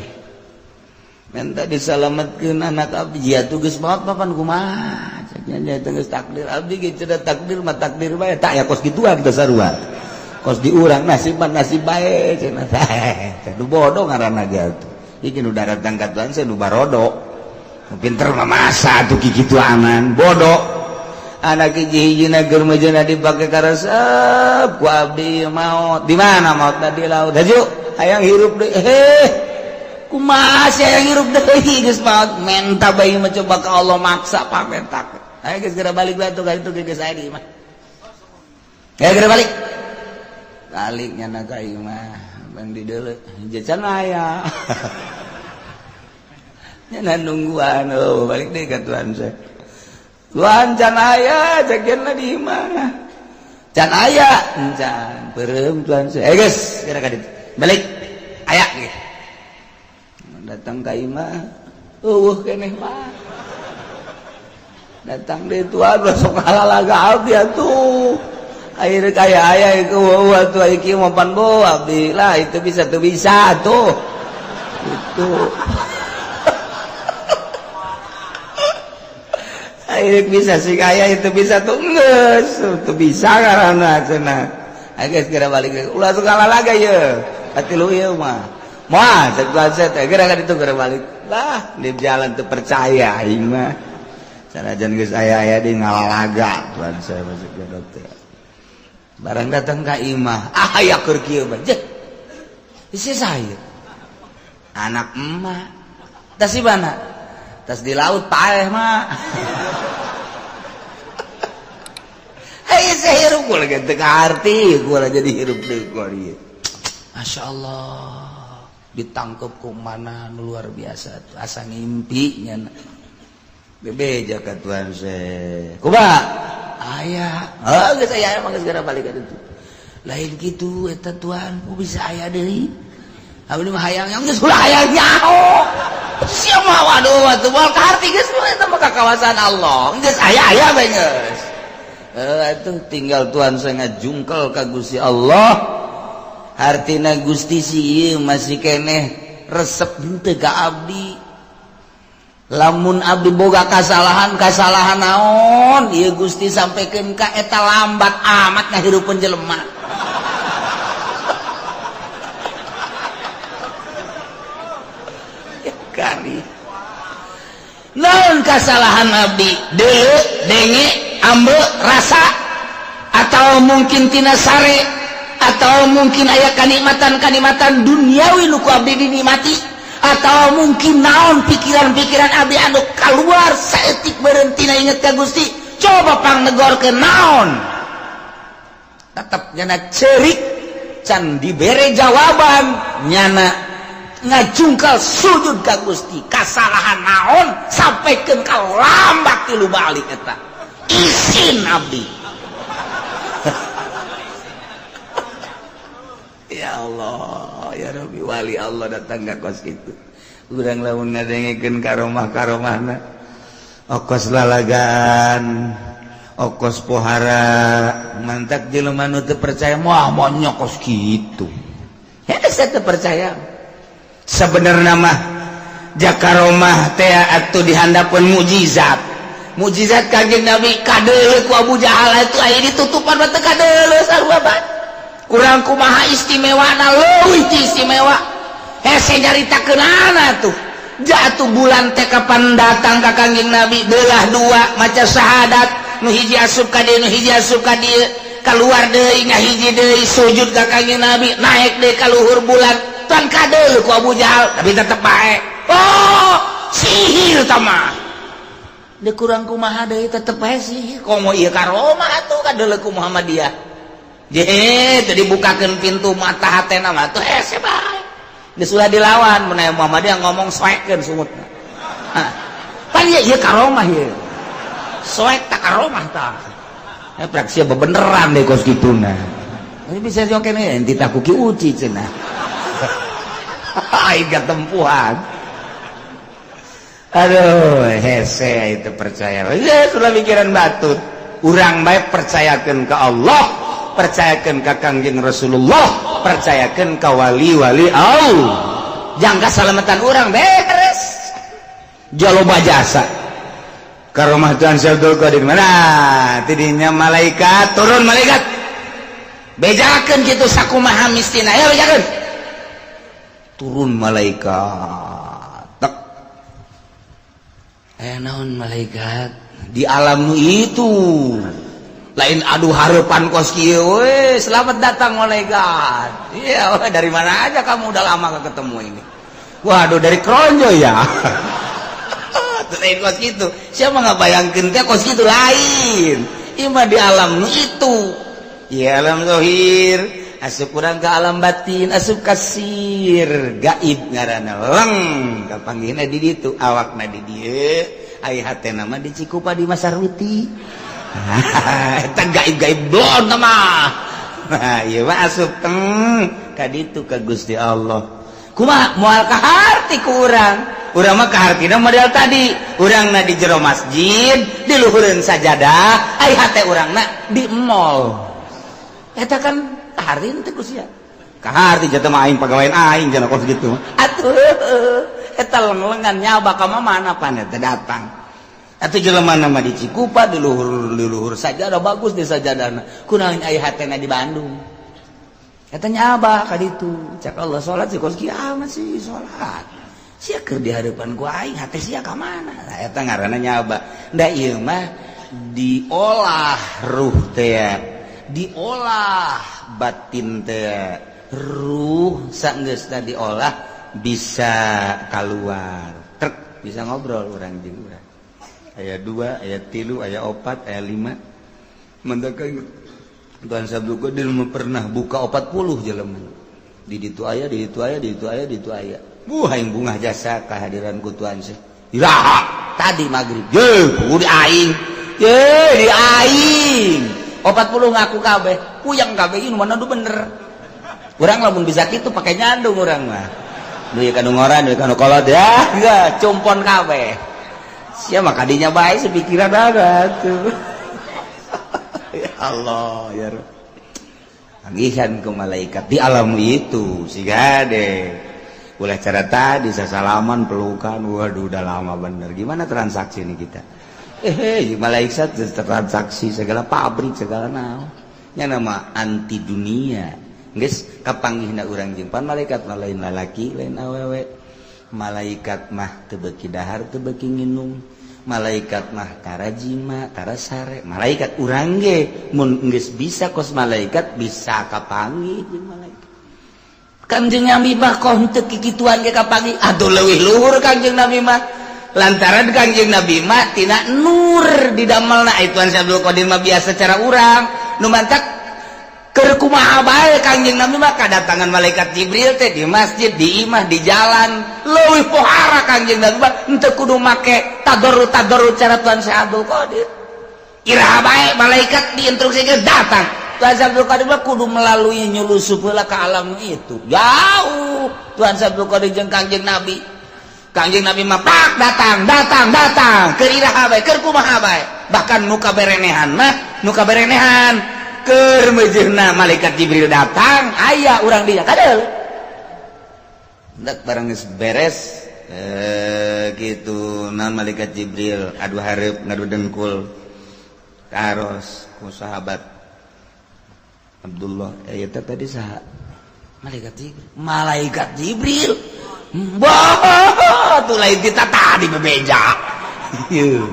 minta disalamatkeun anak abdi. Ya tuh geus maot papan kumaha nya geus takdir abdi ge cenah, takdir mah takdir bae tak ya, kos kitu kita sarua kos di urang, nasib mah nasib bae cenah. Teh nu bodoh ngaranna ge atuh. Iki nu datang ka Tuan saya nu barodo, nu pinter mah masa atuh kikitu aman bodoh. Anak hiji-hijina keur mejeuna dipake karesep ku abdi, maot di mana? Maot di laut. Haju hayang hirup deui, heh kumaha sih hayang hirup deui geus maot? Menta bae mah coba ke Allah, maksa pamentak. Ayo geus geura balik batu ka itu geus aya di imah. Ayo geura balik. Balik nyana ka imah, bang di deuleu can aya. Nyana nungguan, oh balik deui ka Tuhan saya. Tuhan can aya cakeunna di imah. Can aya, can peureum Tuhan saya. Eh geus geura ka ditu. Balik. Aya ge. Datang ka imah, eueuh keneh mah. Datang deh Tuhan, besok lalaga abdi atuh. Akhirnya kaya aya itu atuh aya kieu mah pan bo abdi lah itu bisa tuh bisa tuh. Itu. Akhirnya bisa sih kaya itu bisa tuh geus tuh bisa karena cenah. Ayo geus geura balik ulah suka lalaga ye. Hati lu ieu mah. Moal cek Tuhan saya teh geura ka ditu geura balik. Lah di jalan teu percaya aing mah. Sanajan geus aya-aya di ngalalaga Tuhan saya masuk ke dokter. Barang datang ka imah, ah aya keur kieu mah. Jeh. Isi saya. Anak emak. Tas di mana? Tas di laut paeh mah. Hei saya hirup gua lagi teu kaarti, gua jadi hirup deui gua ieu. Masya Allah. Ditangkep ku mana luar biasa tuh asa ngimpi nya bebeja ka Tuhan saya kumaha aya oh geus aya emang geus geura balik ka ditu lain kitu eta Tuhan ku bisa aya deui abdi mah hayang yang geus ulah hayang nyaho sia mah waduh atuh moal kaharti geus eta mah ka kawasan Allah geus aya aya bae geus atuh tinggal Tuhan saya ngajungkel ka Gusti Allah. Hartina Gusti si masih keneh resep henteu ka abdi. Lamun abdi boga kasalahan, kasalahan naon ieu Gusti sampaikan ka eta lambat amat ngahirupeun jelema. Ya kari naon kasalahan abdi deuleu denge ambe rasa atau mungkin tina sare atau mungkin aya kanikmatan-kanikmatan duniawi nu ku abdi dinikmati atau mungkin naon pikiran-pikiran abdi anu keluar saeutik berhenti na inget ka Gusti coba pangnegor ke naon tetep nyana cerik can dibere jawaban nyana ngajungkal sujud ka Gusti kasalahan naon sampaikan ka lambat tilu balik eta isin abdi. Ya Allah, ya Rabbi, wali Allah datang ka kos kitu. Urang lamun ngadengekeun karomah-karomahna. Okos lalagan, okos pohara, mantak jelema nu teu percaya moal moal kos kitu. Ya saya teu percaya. Sebenarnya mah jakaromah teh atuh dihandapeun mukjizat. Mukjizat Kanjeng Nabi kadeuleu ku Abu Jahal itu aya ditutupan mah teu kadeuleu sarua bae. Kurang kumaha istimewa na leuwih ti istimewa hese nyaritakeunana tuh Jatuh bulan teh kapan datang ka Kangjeng Nabi, belah dua, maca syahadat, nu hiji asup ka dieu, nu hiji asup ka dieu, keluar deui, ngahiji deui, sujud ka Kangjeng Nabi, naik deui ka luhur bulan. Tuan kadeul ku Abu Jahal, tapi tetep bae. Oh, sihir tah mah. Deui kurang kumaha deui, tetep bae sihir. Komo ieu karomah atuh kadeuleu ku Muhammadiyah. Je, teu dibukakeun pintu mata hatena mah tuh hese bae. Geus ulah dilawan, mun aya Muhammadiyah ngomong soekeun sungutna. Hah. Pan ieu ieu karomah ieu. Soek tak karomah tah. Eh, praksi bebeneran deh kos kituna. Ini bisa joken enti tak kuki uci cenah. Aing tempuhan. Aduh, hese itu percaya. Ya, sudah pikiran batur. Urang baik percayakan ke Allah, percayakan ke Kangjeng Rasulullah, percayakan ke wali-wali Allah. Jangka salamatan urang beres. Jaloba jasa. Karomah Tuan Syekh Abdul Qadir mana? Tidinya malaikat turun malaikat. Bejakeun kitu sakumaha mistina. Ya bejakeun. Turun malaikat. Tek. Eh, naon malaikat di alam nu itu lain adu harapan kos kieu we, selamat datang malaikat. Iya, dari mana aja kamu, udah lama gak ketemu ini. Waduh, dari Kronjo ya. Lain kos gitu, siapa nggak bayangkan teh kos gitu lain. Ima di alam nu itu ya, alam zohir asup kurang ke alam batin, asup kasir gaib ngaranna, leng kapanggihna di ditu, awakna di dieu, ai hatena mah di Cikupa di Masarwiti. Eta gaib-gaib blon mah. Nah, ieu mah asup teng ka ditu ka Gusti Allah. Kumaha moal kaharti ku urang? Urang mah kahartina model tadi, urangna di jero masjid, di luhureun sajadah, ai hate urangna di mall. Eta kan kaharti teh ku sia. Kaharti jatuh mah aing pagawean aing cenah kos gitu. Atuh eta leng-lengan nyaba ka mana pan eta datang. Atuh jelema nama di Cikupa di luhur sajadah, bagus di sajadahna. Kunaon aya hatena di Bandung? Eta nyaba ka ditu. Cak Allah, salat sih kos kiamat sih salat. Sia keur di hadapan ku aing, hate sia ka mana? Nah, eta ngaranna nyaba. Da ieu mah diolah ruh teh, diolah batin teh. Ruh sanggeusna diolah bisa keluar. Trek bisa ngobrol urang jeung urang. Aya dua, aya tilu, aya opat, aya lima. Mendakan Tuhan Sabtu Qadir pernah buka 40 jelema. Di ditu aya, di ditu aya, di ditu aya, di ditu aya. Buh, aing bungah jasa kehadiran ku Tuhan sih. Iraha tadi maghrib. Ye, di aing. Ye, di aing. 40 ngaku kabeh, puyeng kabeh, ini mana du bener. Urang lamun bisa kitu pakai nyandung urang mah. Duit kanu ngora, duit kanu kolot ya, enggak cumpon kabeh. Siapa kadinya bae sepikiran ada tuh. Ya Allah, ya Rob. Panggihan ke malaikat di alam itu sih deh. Boleh cara tadi sasalaman, pelukan, waduh, udah lama bener. Gimana transaksi ini kita? Eh, malaikat transaksi segala pabrik segala naon. Nya nama anti dunia. Geus kapanggihna urang jeung pan malaikat mah lain lalaki, lain awewe. Malaikat mah teu beuki dahar, teu beuki nginum. Malaikat mah tara jima, tara sare. Malaikat urang ge mun geus bisa kos malaikat bisa kapanggih jeung malaikat. Kangjeng Nabi mah kok henteu kikituan ge kapanggih, aduh, leuwih luhur Kangjeng Nabi mah, lantaran Kangjeng Nabi mah tina nur didamelna. Itu Syekh Abdul Qadir mah biasa cara urang nu mantak keur kumaha bae. Kangjeng Nabi mah kadatangan malaikat Jibril teh di masjid, di imah, di jalan. Leuwih pohara Kangjeng Nabi mah, henteu kudu make tadarru tadarru cara Tuan Syekh Abdul Qadir. Iraha bae malaikat diinstruksikeun datang. Tuan Syekh Abdul Qadir mah kudu melalui nyulusup heula ke alam itu. Jauh Tuan Syekh Abdul Qadir jeung Kangjeng Nabi. Kangjeng Nabi mah pak datang, datang, datang keur iraha bae, keur kumaha bae. Bahkan nu kaberenehan mah, nu kaberenehan keur meujeuhna malaikat Jibril datang, aya urang dia kadeul. Dak barang geus beres eh gitu, nah malaikat Jibril adu hareup ngadu dengkul taros ku sahabat Abdullah, eh eta tadi saha? Malaikat Jibril. Malaikat Jibril. Bah, Atuh lain kita tadi bebeja. Ieu.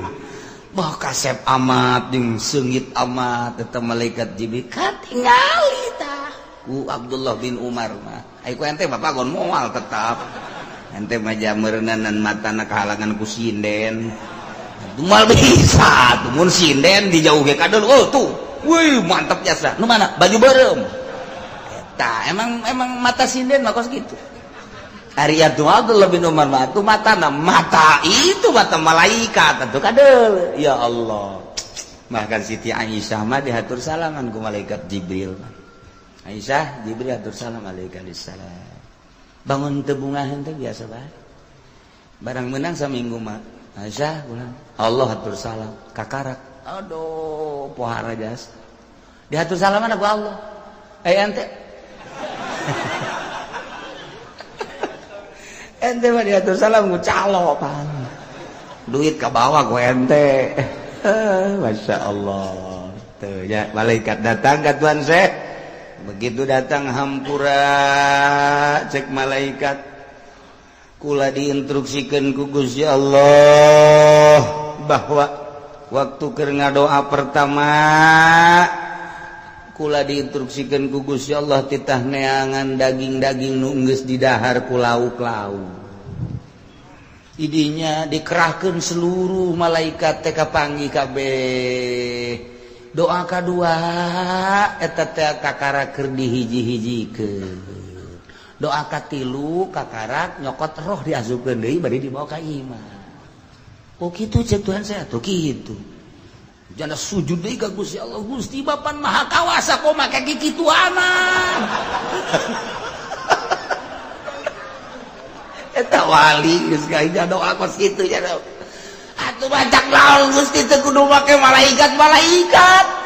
Bah, kasep amat jeung seungit amat eta malaikat Jibril katingali tah ku Abdullah bin Umar mah. Ai ku ente bapak gon moal tetap. Ente mah jameureunnan matana kahalangan ku sinden. Moal bisa tuh mun sinden dijauh ge kadon. Oh tuh. Wih, mantap jasa. Nu mana? Baju beureum. Eta emang emang mata sinden mah kos gitu. Ari atuh Abdullah bin Umar mah tuh matana mata itu mata malaikat atuh kadel. Ya Allah. Bahkan Siti Aisyah mah dihatur salaman ku malaikat Jibril. Aisyah, Jibril hatur salam alaihi salam. Bangun teu bungaheun teh biasa bae. Barang menang saminggu mah Aisyah ulang. Allah hatur salam kakarak. Aduh, pohara jas. Dihatur salaman ku Allah. Eh, ente ente mah diatur salam ku calo pan. Duit ke bawah ku ente. Masya Allah. Tuh ya, malaikat datang ke Tuan Syekh. Begitu datang, hampura, cek malaikat. Kula diinstruksikan ku Gusti Allah bahwa waktu keur ngadoa pertama kula diinstruksikan ku Gusti Allah titah neangan daging-daging nu geus didahar ku lauk-lauk. Idinya dikerahkan seluruh malaikat teh kapanggih kabeh. Doa kadua eta teh kakara keur dihiji-hijikeun. Doa katilu kakarak nyokot roh diasupkeun deui bari dibawa ka imah. Oh kitu, cek Tuhan saya tuh kitu. Jana sujud deui ka Gusti Allah, Gusti Bapan Maha Kawasa kok make kitu amat. Eta wali geus gaja doa kos kitu nya. Atuh bacak naon Gusti teu kudu make malaikat-malaikat.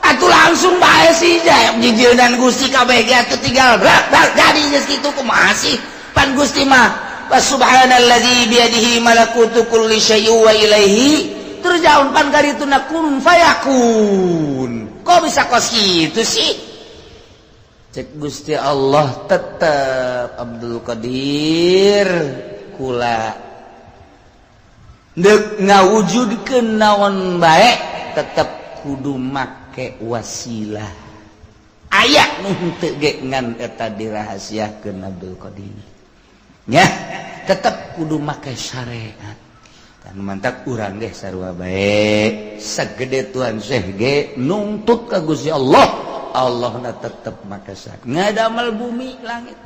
Atuh langsung bae sih jijildan Gusti kabeh ge atuh tinggal rak rak jadi geus kitu kumaha sih? Pan Gusti mah subhanalladzi biyadihi malakutu kulli syai'in wa ilaihi turja'un, pan karituna kun fayakun. Kok bisa kos kitu sih? Cek Gusti Allah, tetep Abdul Qadir, kula deuk ngawujudkeun naon bae tetep kudu make wasilah. Aya nu henteu ge ngan eta dirahasiakeun Abdul Qadir nya, tetep kudu make syariat. Dan mantak urang ge sarua bae, sagede Tuhan Syekh ge nungtut ka Gusti Allah, Allah na tetep make syariat ngadamel bumi langit.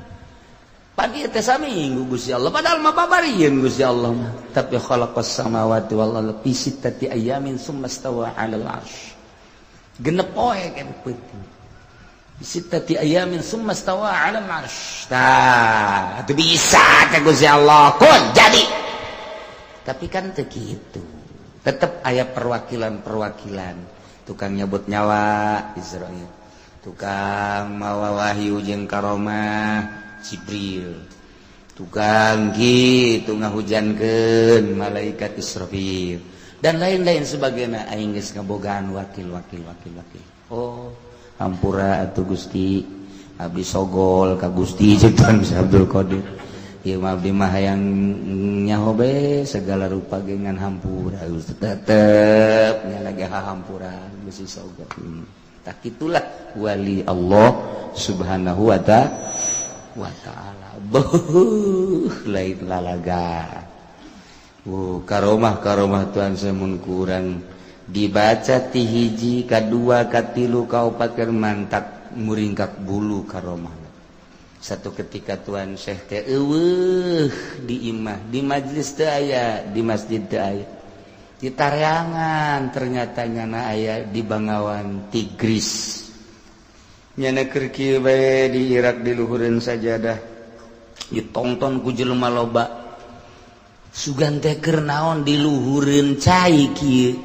Pan ieu teh saminggu Gusti Allah, padahal mah babarieun Gusti Allah mah, tapi khalaqas samawati wal ardi fi sittati ayamin summa stawa 'alal arsy. 6 poe ke peuting. Sittati ayamin summa stawa 'alal arsy. Tah, atuh bisa ka Gusti Allah kun jadi. Tapi kan teu kitu. Tetep aya perwakilan-perwakilan. Tukang nyebut nyawa Israil, tukang mawa wahyu jeung karomah Jibril, tukang gitu ngahujankeun malaikat Israfil dan lain-lain sebagainya. Aing geus ngabogaan wakil wakil wakil wakil. Oh, hampura atuh Gusti, abdi sogol ka Gusti, cek Tuan Abdul Qadir. Ieu mah abdi mah hayang nyaho be segala rupa ge ngan hampura Gusti, tetep nya lagi hampura Gusti sogol. Tak itulah wali Allah Subhanahu wa ta'ala. Beuh, lain lalaga. Karomah karomah Tuhan semun kurang dibaca ti hiji kadua katilu kaopat keur mantak muringkak bulu karomah. Satu ketika Tuhan Syekh teh eueuh di imah, di majlis teu aya, di masjid teu aya, di tareangan ternyata nyana aya di Bangawan Tigris. Nyana keur kieu bae di Irak diluhureun sajadah, ditonton ku jelema loba. Sugan teh keur naon diluhureun cai kieu?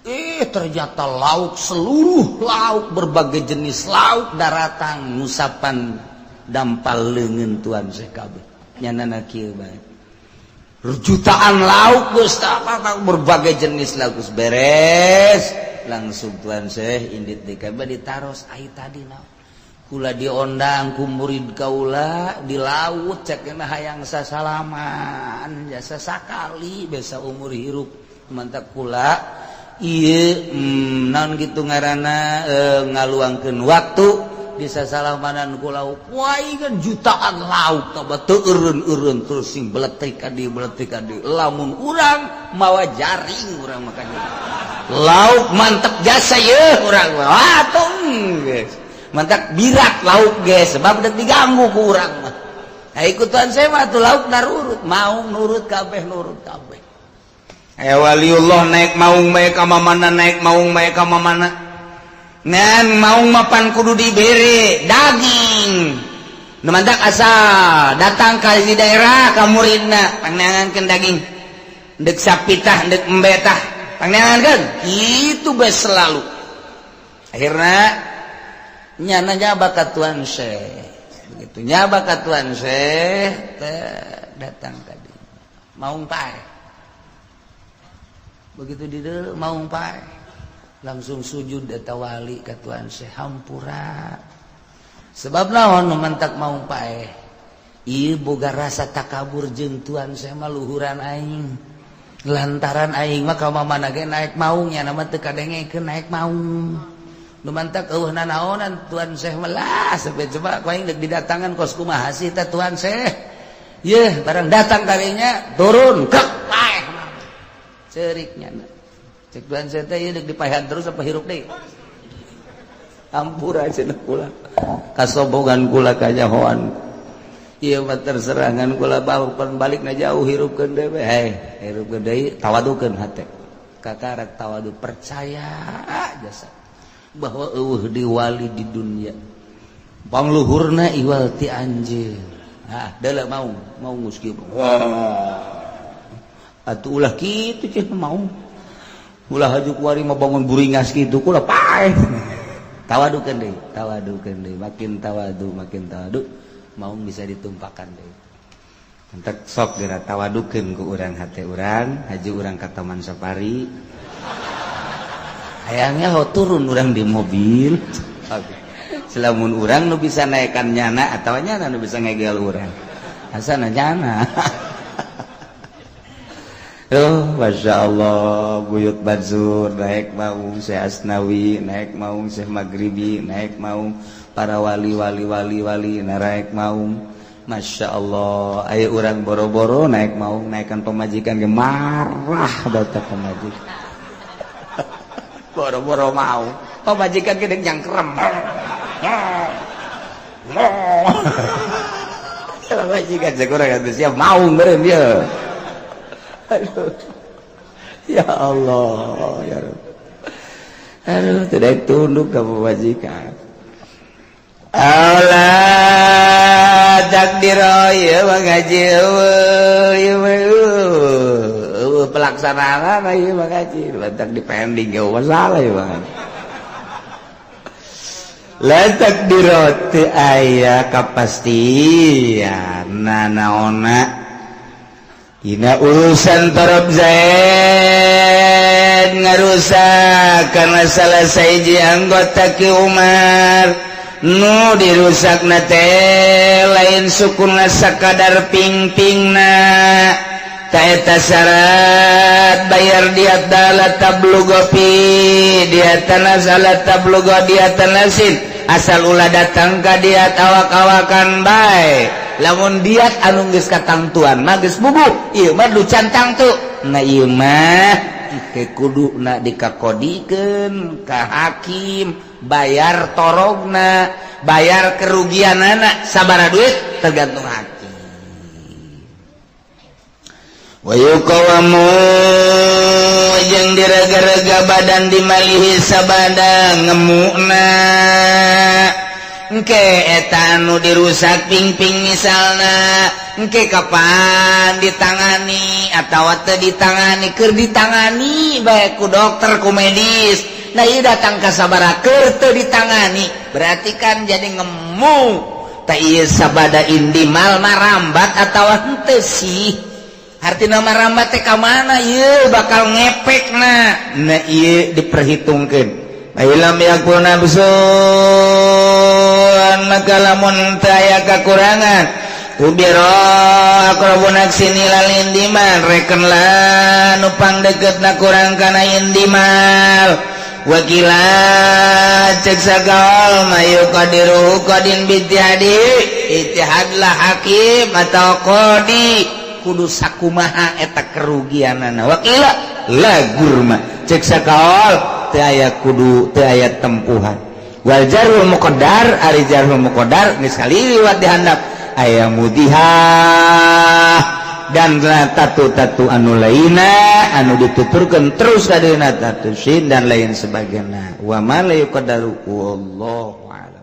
Eh, ternyata lauk, seluruh lauk, berbagai jenis lauk daratang ngusapan dampal leungeun Tuan Syekh kabeh. Nyanana kieu bae, jutaan lauk geus, berbagai jenis lauk geus beres, langsung Tuan Syekh indit di kabeh ditaros, ai tadi naon? Kula diondang ku murid kaula di laut, cek hayang sasalaman jasa sakali biasa umur hirup. Mantap kula ieu naon gitu ngaranna ngaluangkeun waktu bisa salamanan ku lauk. Wah, kan jutaan lauk tah teu eureun-eureun, terus sing beletik ka dieu, beletik ka dieu. Lamun urang mawa jaring, urang makanya lauk mantep jasa ye urang mah. Wah, tong geus mantap birak lauk ge, sebab udah diganggu ku urang mah. Nah, ikutan saya mah tuh lauk narurut, mau nurut kabeh, nurut kabeh. Eh, waliullah naik maung bae ka mana, naik maung bae ka mana. Ngan maung mapan kudu dibere daging. Nu mantak asal datang ka di daerah ka muridna, pangneangankeun daging. Ndek sapitah, ndek embetah, pangneangankeun. Kitu bae selalu. Akhirna nyana nyaba ka Tuan Syekh. Begitu nyaba ka Tuan Syekh teh, datang ka dieu. Maung pae. Begitu di deuleu maung pae, langsung sujud eta wali ka Tuan Syekh, hampura. Sebab naon nu mantak maung pae? Ieu boga rasa takabur jeung Tuan Syekh mah luhuran aing. Lantaran aing mah ka mana ge naik maung, nya mah teu kadengekeun naik maung. Nu mantak eueuh nanaonan Tuan Syekh mah lah, sampai coba ku aing deuk didatangan kos kumaha sih teh Tuan Syekh. Yeuh, barang datang kalinya turun kek paeh ceriknya. Cek Tuan Syekh teh, ieu deuk dipaehan terus apa hirup deui? Ampura cenah kula. Kasobogan kula, kanyahoan. Ieu mah terserangan kula bau pan balikna jauh, hirupkeun deui we. Hei, hirupkeun deui, tawadukeun hate. Kakarak tawadu, percaya jasa bahwa eueuh di wali di dunia. Pangluhurna iwal ti anjeun. Ah, deuleu mau mau geus kieu. Atuh ulah kitu cenah mau. Ulah haju kuari mah bangun buringas kitu kula paeh. Tawadukeun deui, tawadukeun deui, makin tawadu, makin tawadu, mau bisa ditumpakan deui. Entek sok geura tawadukeun ku urang hate urang, haju urang ka Taman Safari. Hayangnya ho turun urang di mobil. Selamun urang nu bisa naikkan nyana atau nyana nu bisa ngegel urang. Asana nyana. Oh, Masya Allah, Buyut Bansur naik maung, Syekh Asnawi naik maung, Syekh Maghribi naik maung, para wali wali wali wali naik maung. Masya Allah, ayo urang boro-boro naik maung, naikkan pemajikan ge marah data pemajikan. Boro-boro mau, pemajikan gede nyangkrem. Pemajikan sekurang atuh siap maung meureun dia. Aduh. Ya Allah, ya Rabb. Aduh, tidak tunduk ke pemajikan. Allah takdir ya mengaji eueuh eueuh pelaksanaan ieu mengaji lantak di pending ya masalah ya bang. La takdir teu aya kapastian nanaonna Dina urusan Torob Zaid ngarusak karena salah sahiji anggota Ki Umar. Nu dirusak na teh lain sukuna sakadar ping-pingna, taeta syarat bayar diat la tablugha fi diatan la tablugha diatan nasin, asal ulah datang ka diat awak-awakan bae. Lamun diat anu geus katangtuan mah geus bubuh, ieu mah du can tangtu. Nah, ieu mah ke kuduna dikakodikeun ka hakim, bayar torogna, bayar kerugianana sabaraha duit tergantung hakim. Wa yuqawamu jeung direga-rega badan dimalihi sabada ngemukna. Engke eta anu dirusak ping-ping misalna, engke kapan ditangani atau teu ditangani, keur ditangani bae ku dokter, ku medis. Nah, ieu datang ka sabaraha keur teu ditangani, berarti kan jadi ngemu. Tak ieu sabada indimal marambat atau henteu sih? Artina marambat teh ka mana ieu bakal ngepek? Nah, nah, ieu diperhitungkeun. Lam yakun nafsun, maka lamun teu aya kakurangan, ubiro aqrabu naqsin ilal indimal, reken lah nu pangdeket na kurang kana indimal. Wakila, cek sakaol mah, yuqadiru qadin bijtihadi, ijtihadlah hakim atau qadi, kudu sakumaha eta kerugianana. Wakila la gurma, cek sakaol teu aya kudu, teu aya tempuhan. Wal jarhul muqaddar, ari jarhul muqaddar geus kaliwat dihandap, aya mudihah dan tatu-tatu anu lainna anu dituturkan terus kadina tatu sin dan lain sebagainya. Wa ma la yuqaddaru, wallahu a'lam.